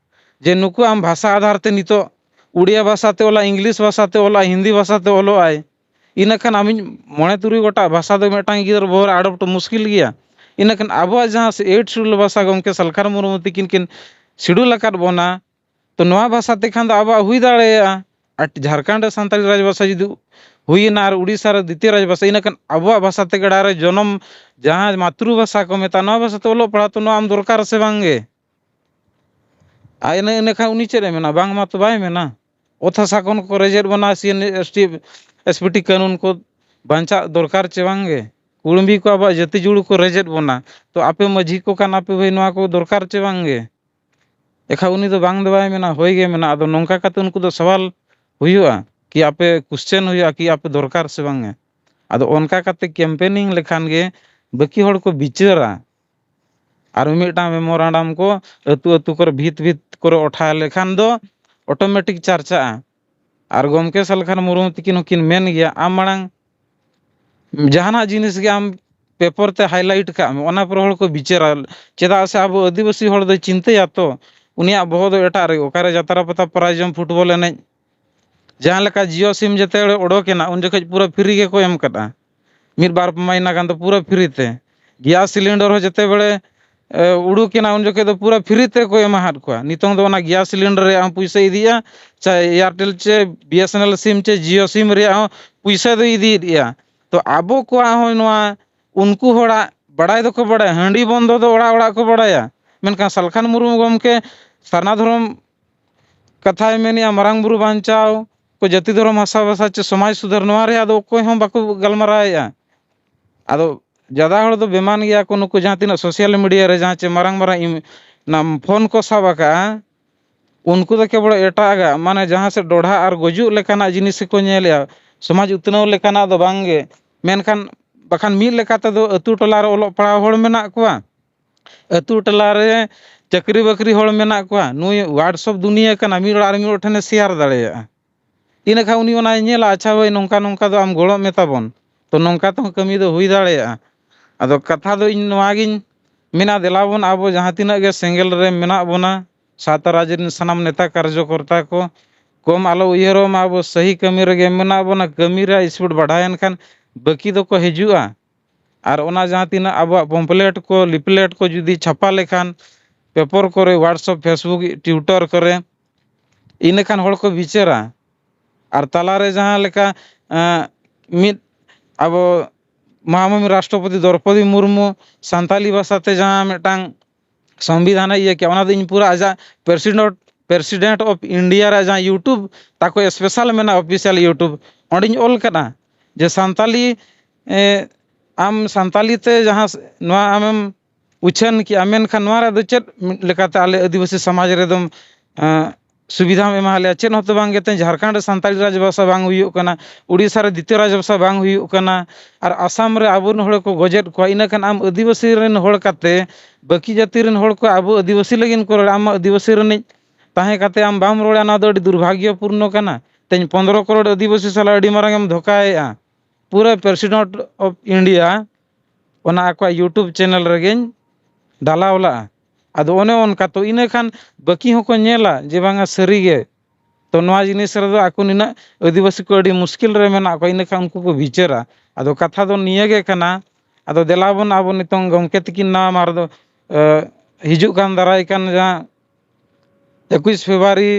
ᱡᱮ ᱱᱩᱠᱩ ᱟᱢ ᱵᱷᱟᱥᱟ ᱟᱫᱷᱟᱨ ᱛᱮ ᱱᱤᱛᱚᱜ ᱩᱲᱤᱭᱟ ᱵᱷᱟᱥᱟ ᱛᱮ ᱚᱞᱟ, ᱤᱝᱞᱤᱥ ᱵᱷᱟᱥᱟ ᱛᱮ ᱚᱞᱟ, ᱦᱤᱱᱫᱤ ᱵᱷᱟᱥᱟ ᱛᱮ ᱚᱞᱚᱜ ᱟᱭ, ᱤᱱᱟᱹᱠᱷᱟᱱ ᱟᱢᱤᱡ ᱢᱚᱬᱮ ᱛᱩᱨᱩᱭ ᱜᱚᱴᱟᱝ ᱵᱷᱟᱥᱟ ᱫᱚ ᱢᱤᱫᱴᱟᱝ ᱜᱤᱫᱟᱹᱨ ᱵᱚᱦᱚᱜ ᱨᱮ ᱟᱰᱚᱯᱴ ᱢᱩᱥᱠᱤᱞ ᱜᱮᱭᱟ᱾ ᱤᱱᱟᱹᱠᱷᱟᱱ ᱟᱵᱚᱣᱟᱜ ᱡᱟᱦᱟᱸ ᱮᱭᱤᱴ ᱥᱤᱰᱩᱞ ᱵᱷᱟᱥᱟ ᱜᱚᱢᱠᱮ ᱥᱟᱞᱠᱷᱟᱱ ᱢᱩᱨᱢᱩ ᱛᱤᱠᱤᱱ ᱠᱤᱱ ᱥᱤᱰᱩᱞ ᱟᱠᱟᱫ ᱵᱚᱱᱟ, ᱛᱚ ᱱᱚᱣᱟ ᱵᱷᱟᱥᱟ ᱛᱮᱠᱷᱟᱱ ᱫᱚ ᱟᱵᱚᱣᱟᱜ ᱦᱩᱭ ᱫᱟᱲᱮᱭᱟᱜᱼᱟ᱾ ᱟᱨ ᱡᱷᱟᱲᱠᱷᱚᱸᱰ ᱨᱮ ᱥᱟᱱᱛᱟᱲᱤ ᱨᱟᱡᱽ ᱵᱷᱟᱥᱟ ᱡᱩᱫᱤ ᱦᱩᱭᱮᱱᱟ ᱟᱨ ᱩᱲᱤᱥᱥᱟ ᱨᱮ ᱫᱤᱛᱤᱭᱚ ᱨᱟᱡᱽ ᱵᱷᱟᱥᱟ, ᱤᱱᱟᱹᱠᱷᱟᱱ ᱟᱵᱚᱣᱟᱜ ᱵᱷᱟᱥᱟ ᱛᱮᱜᱮ ᱮᱲᱟᱜ ᱨᱮ ᱡᱚᱱᱚᱢ, ᱡᱟᱦᱟᱸ ᱢᱟᱛᱨᱩ ᱵᱷᱟᱥᱟ ᱠᱚ ᱢᱮᱛᱟᱜᱼᱟ, ᱱᱚᱣᱟ ᱵᱷᱟᱥᱟ ᱛᱮ ᱚᱞᱚᱜ ᱯᱟᱲᱦᱟᱣ ᱛᱚ ᱱᱚᱣᱟ ᱟᱢ ᱫᱚᱨᱠᱟᱨ ᱥᱮ ᱵᱟᱝ ᱜᱮ? ᱟᱨ ᱤᱱᱟᱹ, ᱤᱱᱟᱹᱠᱷᱟᱱ ᱩᱱᱤ ᱪᱮᱫ ᱮ ᱢᱮᱱᱟ? ᱵᱟᱝ ᱢᱟ ᱛᱚ ᱵᱟᱭ ᱢᱮᱱᱟ᱾ ᱚᱛ ᱦᱟᱥᱟ ᱠᱷᱚᱱ ᱠᱚ ᱨᱮᱡᱮᱫ ᱵᱚᱱᱟ, C N S T, S P T ᱠᱟᱹᱱᱩᱱ ᱠᱚ ᱵᱟᱧᱪᱟᱜ ᱫᱚᱨᱠᱟᱨ ᱪᱮ ᱵᱟᱝ ᱜᱮ? ᱠᱩᱲᱢᱤ ᱠᱚ ᱟᱵᱚᱣᱟᱜ ᱡᱟᱹᱛᱤ ᱡᱩᱲᱩ ᱠᱚ ᱨᱮᱡᱮᱫ ᱵᱚᱱᱟ, ᱛᱚ ᱟᱯᱮ ᱢᱟᱹᱡᱷᱤ ᱠᱚ ᱠᱟᱱᱟ ᱯᱮ ᱵᱷᱟᱹᱭ, ᱱᱚᱣᱟ ᱠᱚ ᱫᱚᱨᱠᱟᱨ ᱪᱮ ᱵᱟᱝ ᱜᱮ? ᱮᱠᱷᱟᱱ ᱩᱱᱤ ᱫᱚ ᱵᱟᱝ ᱫᱚ ᱵᱟᱭ ᱢᱮᱱᱟ, ᱦᱳᱭ ᱜᱮ ᱢᱮᱱᱟ᱾ ᱟᱫᱚ ᱱᱚᱝᱠᱟ ᱠᱟᱛᱮ ᱩᱱᱠᱩ ᱫᱚ ᱥᱟᱣᱟᱞ ᱦᱩᱭᱩᱜᱼᱟ, ᱠᱤ ᱟᱯᱮ ᱠᱚᱥᱪᱮᱱ ᱦᱩᱭᱩᱜᱼᱟ ᱠᱤ ᱟᱯᱮ ᱫᱚᱨᱠᱟᱨ ᱥᱮ ᱵᱟᱝ ᱜᱮ? ᱟᱫᱚ ᱚᱱᱠᱟ ᱠᱟᱛᱮ ᱠᱮᱢᱯᱮᱱᱤᱝ ᱞᱮᱠᱷᱟᱱ ᱜᱮ ᱵᱟᱹᱠᱤ ᱦᱚᱲ ᱠᱚ ᱵᱤᱪᱟᱹᱨᱟ᱾ ᱟᱨ ᱢᱤᱫᱴᱟᱝ ᱢᱮᱢᱳᱨᱟᱱᱰᱟᱢ ᱠᱚ ᱟᱹᱛᱩ ᱟᱹᱛᱩ ᱠᱚᱨᱮ, ᱵᱷᱤᱛ ᱵᱷᱤᱛ ᱠᱚᱨᱮ ᱚᱴᱷᱟ ᱞᱮᱠᱷᱟᱱ ᱫᱚ ᱚᱴᱳᱢᱮᱴᱤᱠ ᱪᱟᱨᱪᱟᱜᱼᱟ᱾ ᱟᱨ ᱜᱚᱢᱠᱮ ᱥᱟᱞᱠᱷᱟᱱ ᱢᱩᱨᱢᱩ ᱛᱤᱠᱤᱱ ᱦᱚᱸᱠᱤᱱ ᱢᱮᱱ ᱜᱮᱭᱟ, ᱟᱢ ᱢᱟᱲᱟᱝ ᱡᱟᱦᱟᱱᱟᱜ ᱡᱤᱱᱤᱥ ᱜᱮ ᱟᱢ ᱯᱮᱯᱟᱨ ᱛᱮ ᱦᱟᱭᱞᱟᱭᱤᱴ ᱠᱟᱜ ᱢᱮ, ᱚᱱᱟ ᱯᱚᱨᱮ ᱦᱚᱲ ᱠᱚ ᱵᱤᱪᱟᱹᱨᱟ᱾ ᱪᱮᱫᱟᱜ ᱥᱮ ᱟᱵᱚ ᱟᱹᱫᱤᱵᱟᱹᱥᱤ ᱦᱚᱲ ᱫᱚᱭ ᱪᱤᱱᱛᱟᱹᱭᱟ ᱛᱚ, ᱩᱱᱤᱭᱟᱜ ᱵᱚᱦᱚᱜ ᱫᱚ ᱮᱴᱟᱜ ᱨᱮ, ᱚᱠᱟᱨᱮ ᱡᱟᱛᱨᱟ ᱯᱟᱛᱟ ᱯᱨᱟᱭᱤᱡᱽ ᱮᱢ, ᱯᱷᱩᱴᱵᱚᱞ ᱮᱱᱮᱡ, ᱡᱟᱦᱟᱸ ᱞᱮᱠᱟ ᱡᱤᱭᱳ ᱥᱤᱢ ᱡᱮᱛᱮ ᱦᱚᱲ ᱚᱰᱚᱠ ᱮᱱᱟ, ᱩᱱ ᱡᱚᱠᱷᱚᱡ ᱯᱩᱨᱟᱹ ᱯᱷᱨᱤ ᱜᱮᱠᱚ ᱮᱢ ᱠᱟᱫᱼᱟ᱾ ᱢᱤᱫ ᱵᱟᱨ ᱢᱟᱭᱱᱟ ᱜᱟᱱ ᱫᱚ ᱯᱩᱨᱟᱹ ᱯᱷᱨᱤ ᱛᱮ᱾ ᱜᱮᱥ ᱥᱤᱞᱤᱱᱰᱟᱨ ᱦᱚᱸ ᱡᱮᱛᱮ ᱵᱮᱲᱮ, ᱮ, ᱩᱰᱩᱠ ᱮᱱᱟ, ᱩᱱ ᱡᱚᱠᱷᱚᱡ ᱫᱚ ᱯᱩᱨᱟᱹ ᱯᱷᱨᱤ ᱛᱮᱠᱚ ᱮᱢᱟᱦᱟᱫ ᱠᱚᱣᱟ᱾ ᱱᱤᱛᱚᱝ ᱫᱚ ᱚᱱᱟ ᱜᱮᱥ ᱥᱤᱞᱤᱱᱰᱟᱨ ᱨᱮᱭᱟᱜ ᱦᱚᱸ ᱯᱩᱭᱥᱟᱹ ᱤᱫᱤᱜᱼᱟ, ᱪᱟᱦᱮ ᱮᱭᱟᱨᱴᱮᱞ ᱪᱮ ᱵᱤ ᱮᱥ ᱮᱱ ᱮᱞ ᱥᱤᱢ ᱪᱮ ᱡᱤᱭᱳ ᱥᱤᱢ ᱨᱮᱭᱟᱜ ᱦᱚᱸ ᱯᱩᱭᱥᱟᱹ ᱫᱚ ᱤᱫᱤᱭᱮᱫ ᱜᱮᱭᱟ᱾ ᱛᱚ ᱟᱵᱚ ᱠᱚᱣᱟᱜ ᱦᱚᱸ ᱱᱚᱣᱟ, ᱩᱱᱠᱩ ᱦᱚᱲᱟᱜ ᱵᱟᱲᱟᱭ ᱫᱚᱠᱚ ᱵᱟᱲᱟᱭᱟ, ᱦᱟᱺᱰᱤ ᱵᱚᱱᱫᱚ ᱫᱚ ᱚᱲᱟᱜ ᱚᱲᱟᱜ ᱠᱚ ᱵᱟᱲᱟᱭᱟ, ᱢᱮᱱᱠᱷᱟᱱ ᱥᱟᱞᱠᱷᱟᱱ ᱢᱩᱨᱢᱩ ᱜᱚᱢᱠᱮ ᱥᱟᱨᱱᱟ ᱫᱷᱚᱨᱚᱢ ᱠᱟᱛᱷᱟᱭ ᱢᱮᱱᱮᱜᱼᱟ, ᱢᱟᱨᱟᱝ ᱵᱩᱨᱩ ᱵᱟᱧᱪᱟᱣ ᱠᱚ, ᱡᱟᱹᱛᱤ ᱫᱷᱚᱨᱚᱢ ᱦᱟᱥᱟ ᱵᱷᱟᱥᱟ ᱪᱮ ᱥᱚᱢᱟᱡᱽ ᱥᱩᱫᱷᱟᱹᱨ, ᱱᱚᱣᱟ ᱨᱮᱭᱟᱜ ᱫᱚ ᱚᱠᱚᱭ ᱦᱚᱸ ᱵᱟᱠᱚ ᱜᱟᱞᱢᱟᱨᱟᱣᱮᱫᱼᱟ᱾ ᱟᱫᱚ ᱡᱟᱫᱟ ᱦᱚᱲ ᱫᱚ ᱵᱮᱢᱟᱱ ᱜᱮᱭᱟ ᱠᱚ ᱱᱩᱠᱩ ᱡᱟᱦᱟᱸ ᱛᱤᱱᱟᱹᱜ ᱥᱳᱥᱟᱞ ᱢᱤᱰᱤᱭᱟ ᱨᱮ ᱡᱟᱦᱟᱸ ᱪᱮ ᱢᱟᱨᱟᱝ ᱢᱟᱨᱟᱝ ᱤᱢ-, ᱱᱟ ᱯᱷᱳᱱ ᱠᱚ ᱥᱟᱵ ᱟᱠᱟᱜᱼᱟ, ᱩᱱᱠᱩ ᱫᱚ ᱠᱮᱵᱚᱞ ᱮᱴᱟᱜᱟᱜ, ᱢᱟᱱᱮ ᱡᱟᱦᱟᱸ ᱥᱮᱫ ᱰᱚᱰᱷᱟ ᱟᱨ ᱜᱩᱡᱩᱜ ᱞᱮᱠᱟᱱᱟᱜ ᱡᱤᱱᱤᱥ ᱜᱮᱠᱚ ᱧᱮᱞᱮᱜᱼᱟ, ᱥᱚᱢᱟᱡᱽ ᱩᱛᱱᱟᱹᱣ ᱞᱮᱠᱟᱱᱟᱜ ᱫᱚ ᱵᱟᱝ ᱜᱮ᱾ ᱢᱮᱱᱠᱷᱟᱱ ᱵᱟᱠᱷᱟᱱ ᱢᱤᱫ ᱞᱮᱠᱟ ᱛᱮᱫᱚ ᱟᱹᱛᱩ ᱴᱚᱞᱟ ᱨᱮ ᱚᱞᱚᱜ ᱯᱟᱲᱦᱟᱣ ᱦᱚᱲ ᱢᱮᱱᱟᱜ ᱠᱚᱣᱟ, ᱟᱹᱛᱩ ᱴᱚᱞᱟ ᱨᱮ ᱪᱟᱹᱠᱨᱤ ᱵᱟᱹᱠᱨᱤ ᱦᱚᱲ ᱢᱮᱱᱟᱜ ᱠᱚᱣᱟ᱾ ᱱᱩᱭ WhatsApp ᱫᱩᱱᱤᱭᱟᱹ ᱠᱟᱱᱟ, ᱢᱤᱫ ᱚᱲᱟᱜ ᱨᱮ ᱢᱤᱫ ᱦᱚᱲ ᱴᱷᱮᱱᱮ ᱥᱮᱭᱟᱨ ᱫᱟᱲᱮᱭᱟᱜᱼᱟ᱾ ᱤᱱᱟᱹᱠᱷᱟᱱ ᱩᱱᱤ ᱚᱱᱟᱭ ᱧᱮᱞᱟ, ᱟᱪᱪᱷᱟ ᱵᱷᱟᱹᱭ, ᱱᱚᱝᱠᱟ ᱱᱚᱝᱠᱟ ᱫᱚ ᱟᱢ ᱜᱚᱲᱚᱜ ᱢᱮ ᱛᱟᱵᱚᱱ, ᱛᱚ ᱱᱚᱝᱠᱟ ᱛᱮᱦᱚᱸ ᱠᱟᱹᱢᱤ ᱫᱚ ᱦᱩᱭ ᱫᱟᱲᱮᱭᱟᱜᱼᱟ᱾ ᱟᱫᱚ ᱠᱟᱛᱷᱟ ᱫᱚ ᱤᱧ ᱱᱚᱣᱟ ᱜᱤᱧ ᱢᱮᱱᱟ, ᱫᱮᱞᱟ ᱵᱚᱱ ᱟᱵᱚ ᱡᱟᱦᱟᱸ ᱛᱤᱱᱟᱹᱜ ᱜᱮ ᱥᱮᱸᱜᱮᱞ ᱨᱮ ᱢᱮᱱᱟᱜ ᱵᱚᱱᱟ, ᱥᱟᱶᱛᱟ ᱨᱟᱡᱽ ᱨᱮᱱ ᱥᱟᱱᱟᱢ ᱱᱮᱛᱟ ᱠᱟᱨᱡᱚᱠᱚᱨᱛᱟ ᱠᱚ, ᱠᱚᱢ ᱟᱞᱚ ᱩᱭᱦᱟᱹᱨᱚᱜ ᱢᱟ, ᱟᱵᱚ ᱥᱟᱹᱦᱤ ᱠᱟᱹᱢᱤ ᱨᱮᱜᱮ ᱢᱮᱱᱟᱜ ᱵᱚᱱᱟ᱾ ᱠᱟᱹᱢᱤ ᱨᱮᱭᱟᱜ ᱥᱯᱤᱰ ᱵᱟᱲᱦᱟᱣᱮᱱ ᱠᱷᱟᱱ ᱵᱟᱹᱠᱤ ᱫᱚᱠᱚ ᱦᱤᱡᱩᱜᱼᱟ᱾ ᱟᱨ ᱚᱱᱟ ᱡᱟᱦᱟᱸ ᱛᱤᱱᱟᱹᱜ ᱟᱵᱚᱣᱟᱜ ᱯᱚᱢᱯᱞᱮᱴ ᱠᱚ, ᱞᱤᱯᱞᱮᱴ ᱠᱚ ᱡᱩᱫᱤ ᱪᱷᱟᱯᱟ ᱞᱮᱠᱷᱟᱱ ᱯᱮᱯᱟᱨ ᱠᱚᱨᱮ, WhatsApp, Facebook, Twitter ᱠᱚᱨᱮ, ᱤᱱᱟᱹᱠᱷᱟᱱ ᱦᱚᱲ ᱠᱚ ᱵᱤᱪᱟᱹᱨᱟ᱾ ᱟᱨ ᱛᱟᱞᱟᱨᱮ ᱡᱟᱦᱟᱸ ᱞᱮᱠᱟ ᱮᱸ, ᱢᱤᱫ ᱟᱵᱚ ᱢᱟᱱᱚᱱᱤᱭᱚ ᱨᱟᱥᱴᱨᱚᱯᱚᱛᱤ ᱫᱨᱚᱣᱯᱚᱫᱤ ᱢᱩᱨᱢᱩ ᱥᱟᱱᱛᱟᱞᱤ ᱵᱷᱟᱥᱟᱛᱮ ᱡᱟᱦᱟᱸ ᱢᱤᱫᱴᱟᱝ ᱥᱚᱝᱵᱤᱫᱷᱟᱱᱮ ᱤᱭᱟᱹ ᱠᱮᱜᱼᱟ, ᱚᱱᱟ ᱫᱚ ᱤᱧ ᱯᱩᱨᱟᱹ ᱟᱡᱟᱜ president, president of India ᱨᱮ ᱡᱟᱦᱟᱸ YouTube ᱛᱟᱠᱚ special ᱢᱮᱱᱟᱜᱼᱟ, official YouTube, ᱚᱸᱰᱮᱧ ᱚᱞ ᱠᱟᱫᱟ ᱡᱮ ᱥᱟᱱᱛᱟᱞᱤ, ᱮ, ᱟᱢ ᱥᱟᱱᱛᱟᱞᱤ ᱛᱮ ᱡᱟᱦᱟᱸ ᱱᱚᱣᱟ ᱟᱢᱮᱢ ᱩᱪᱷᱟᱹᱱ ᱠᱮᱜᱼᱟ, ᱢᱮᱱᱠᱷᱟᱱ ᱱᱚᱣᱟ ᱨᱮ ᱫᱚ ᱪᱮᱫ ᱞᱮᱠᱟᱛᱮ ᱟᱞᱮ ᱟᱹᱫᱤᱵᱟᱹᱥᱤ ᱥᱚᱢᱟᱡᱽ ᱨᱮᱫᱚᱢ, ᱮ, ᱥᱩᱵᱤᱫᱷᱟᱢ ᱮᱢᱟ ᱞᱮᱭᱟ? ᱪᱮᱫ ᱦᱚᱸᱛᱚ ᱵᱟᱝ ᱜᱮ᱾ ᱛᱮ ᱡᱷᱟᱲᱠᱷᱚᱸᱰ ᱨᱮ ᱥᱟᱱᱛᱟᱲᱤ ᱨᱟᱡᱽ ᱵᱷᱟᱥᱟ ᱵᱟᱝ ᱦᱩᱭᱩᱜ ᱠᱟᱱᱟ, ᱩᱲᱤᱥᱥᱟ ᱨᱮ ᱫᱤᱛᱤᱭᱚ ᱨᱟᱡᱽ ᱵᱷᱟᱥᱟ ᱵᱟᱝ ᱦᱩᱭᱩᱜ ᱠᱟᱱᱟ, ᱟᱨ ᱟᱥᱟᱢ ᱨᱮ ᱟᱵᱚᱨᱮᱱ ᱦᱚᱲ ᱠᱚ ᱜᱚᱡᱮᱫ ᱠᱚᱣᱟ, ᱤᱱᱟᱹ ᱠᱷᱟᱱ ᱟᱢ ᱟᱹᱫᱤᱵᱟᱹᱥᱤ ᱨᱮᱱ ᱦᱚᱲ ᱠᱟᱛᱮ ᱵᱟᱹᱠᱤ ᱡᱟᱹᱛᱤ ᱨᱮᱱ ᱦᱚᱲ ᱠᱚ ᱟᱵᱚ ᱟᱹᱫᱤᱵᱟᱹᱥᱤ ᱞᱟᱹᱜᱤᱫ ᱠᱚ ᱨᱚᱲᱟ, ᱟᱢ ᱢᱟ ᱟᱹᱫᱤᱵᱟᱹᱥᱤ ᱨᱤᱱᱤᱡ ᱛᱟᱦᱮᱸ ᱠᱟᱛᱮ ᱟᱢ ᱵᱟᱢ ᱨᱚᱲᱟ, ᱱᱚᱣᱟ ᱫᱚ ᱟᱹᱰᱤ ᱫᱩᱨᱵᱷᱟᱜᱭᱚᱯᱩᱨᱱᱚ ᱠᱟᱱᱟ᱾ ᱛᱮᱦᱮᱧ ᱯᱚᱱᱫᱽᱨᱚ ᱠᱨᱳᱲ ᱟᱹᱫᱤᱵᱟᱹᱥᱤ ᱥᱟᱞᱟᱜ ᱟᱹᱰᱤ ᱢᱟᱨᱟᱝ ᱮᱢ ᱫᱷᱳᱠᱟᱭᱮᱜᱼᱟ᱾ ᱯᱩᱨᱟᱹ president of India ᱚᱱᱟ ᱟᱠᱚᱣᱟᱜ YouTube channel ᱨᱮᱜᱮᱧ ᱰᱟᱞᱟᱣ ᱞᱟᱜᱼᱟ᱾ ᱟᱫᱚ ᱚᱱᱮ ᱚᱱᱠᱟ ᱛᱚ, ᱤᱱᱟᱹ ᱠᱷᱟᱱ ᱵᱟᱹᱠᱤ ᱦᱚᱸᱠᱚ ᱧᱮᱞᱟ ᱡᱮ ᱵᱟᱝᱟ ᱥᱟᱹᱨᱤᱜᱮ᱾ ᱛᱚ ᱱᱚᱣᱟ ᱡᱤᱱᱤᱥ ᱨᱮᱫᱚ ᱟᱠᱚ ᱱᱤᱱᱟᱹᱜ ᱟᱹᱫᱤᱵᱟᱹᱥᱤ ᱠᱚ ᱟᱹᱰᱤ ᱢᱩᱥᱠᱤᱞ ᱨᱮ ᱢᱮᱱᱟᱜ ᱠᱚᱣᱟ, ᱤᱱᱟᱹ ᱠᱷᱟᱱ ᱩᱱᱠᱩ ᱠᱚ ᱵᱤᱪᱟᱹᱨᱟ᱾ ᱟᱫᱚ ᱠᱟᱛᱷᱟ ᱫᱚ ᱱᱤᱭᱟᱹ ᱜᱮ ᱠᱟᱱᱟ, ᱟᱫᱚ ᱫᱮᱞᱟ ᱵᱚᱱ ᱟᱵᱚ ᱱᱤᱛᱚᱝ ᱜᱚᱢᱠᱮ ᱛᱤᱠᱤᱱ ᱱᱟᱣᱟ ᱢᱟᱨ ᱫᱚ, ᱮ, ᱦᱤᱡᱩᱜ ᱠᱟᱱ ᱫᱟᱨᱟᱭ ᱠᱟᱱ ᱡᱟᱦᱟᱸ ᱮᱠᱩᱥ ᱯᱷᱮᱵᱽᱨᱩᱣᱟᱨᱤ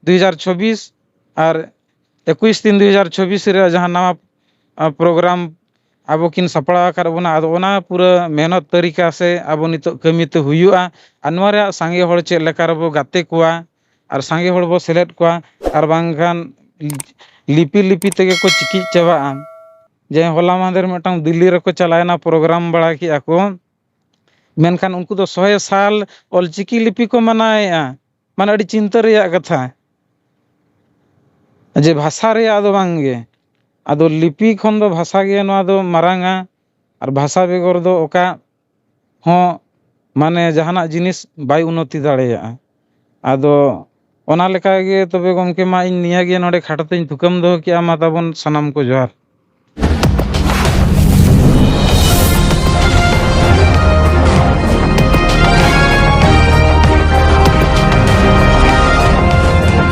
ᱫᱩ ᱦᱟᱡᱟᱨ ᱪᱚᱵᱵᱤᱥ ᱟᱨ ᱮᱠᱩᱥ ᱛᱤᱱ ᱫᱩ ᱦᱟᱡᱟᱨ ᱪᱚᱵᱵᱤᱥ ᱨᱮ ᱡᱟᱦᱟᱸ ᱱᱟᱣᱟ, ᱟ, program ᱟᱵᱚ ᱠᱤᱱ ᱥᱟᱯᱲᱟᱣ ᱟᱠᱟᱫ ᱵᱚᱱᱟ, ᱟᱫᱚ ᱚᱱᱟ ᱯᱩᱨᱟᱹ ᱢᱮᱦᱱᱚᱛ ᱛᱟᱹᱨᱤᱠᱟ ᱥᱮ ᱟᱵᱚ ᱱᱤᱛᱚᱜ ᱠᱟᱹᱢᱤ ᱛᱮ ᱦᱩᱭᱩᱜᱼᱟ᱾ ᱟᱨ ᱱᱚᱣᱟ ᱨᱮᱭᱟᱜ ᱥᱟᱸᱜᱮ ᱦᱚᱲ ᱪᱮᱫ ᱞᱮᱠᱟ ᱨᱮᱵᱚ ᱜᱟᱛᱮ ᱠᱚᱣᱟ ᱟᱨ ᱥᱟᱸᱜᱮ ᱦᱚᱲ ᱵᱚ ᱥᱮᱞᱮᱫ ᱠᱚᱣᱟ, ᱟᱨ ᱵᱟᱝᱠᱷᱟᱱ ᱞᱤᱯᱤ ᱞᱤᱯᱤ ᱛᱮᱜᱮ ᱠᱚ ᱪᱤᱠᱤᱡ ᱪᱟᱵᱟᱜᱼᱟ᱾ ᱡᱮ ᱦᱚᱞᱟ ᱢᱟᱦᱫᱮᱨ ᱢᱤᱫᱴᱟᱝ ᱫᱤᱞᱞᱤ ᱨᱮᱠᱚ ᱪᱟᱞᱟᱣᱮᱱᱟ, program ᱵᱟᱲᱟ ᱠᱮᱜᱼᱟ ᱠᱚ, ᱢᱮᱱᱠᱷᱟᱱ ᱩᱱᱠᱩ ᱫᱚ ᱥᱚᱭ ᱥᱟᱞ ᱚᱞᱪᱤᱠᱤ ᱞᱤᱯᱤ ᱠᱚ ᱢᱟᱱᱟᱣᱮᱜᱼᱟ᱾ ᱢᱟᱱᱮ ᱟᱹᱰᱤ ᱪᱤᱱᱛᱟᱹ ᱨᱮᱭᱟᱜ ᱠᱟᱛᱷᱟ ᱡᱮ ᱵᱷᱟᱥᱟ ᱨᱮᱭᱟᱜ ᱫᱚ ᱵᱟᱝ ᱜᱮ, ᱟᱫᱚ ᱞᱤᱯᱤ ᱠᱷᱚᱱ ᱫᱚ ᱵᱷᱟᱥᱟ ᱜᱮ ᱱᱚᱣᱟ ᱫᱚ ᱢᱟᱨᱟᱝᱟ᱾ ᱟᱨ ᱵᱷᱟᱥᱟ ᱵᱮᱜᱚᱨ ᱫᱚ ᱚᱠᱟ ᱦᱚᱸ ᱢᱟᱱᱮ ᱡᱟᱦᱟᱱᱟᱜ ᱡᱤᱱᱤᱥ ᱵᱟᱭ ᱩᱱᱱᱚᱛᱤ ᱫᱟᱲᱮᱭᱟᱜᱼᱟ᱾ ᱟᱫᱚ ᱚᱱᱟ ᱞᱮᱠᱟ ᱜᱮ ᱛᱚᱵᱮ ᱜᱚᱢᱠᱮ, ᱢᱟ ᱤᱧ ᱱᱤᱭᱟᱹ ᱜᱮ ᱱᱚᱰᱮ ᱠᱷᱟᱴᱚ ᱛᱮᱧ ᱛᱷᱩᱠᱟᱹᱢ ᱫᱚᱦᱚ ᱠᱮᱜᱼᱟ᱾ ᱢᱟ ᱛᱟᱵᱚᱱ ᱥᱟᱱᱟᱢ ᱠᱚ ᱡᱚᱦᱟᱨ᱾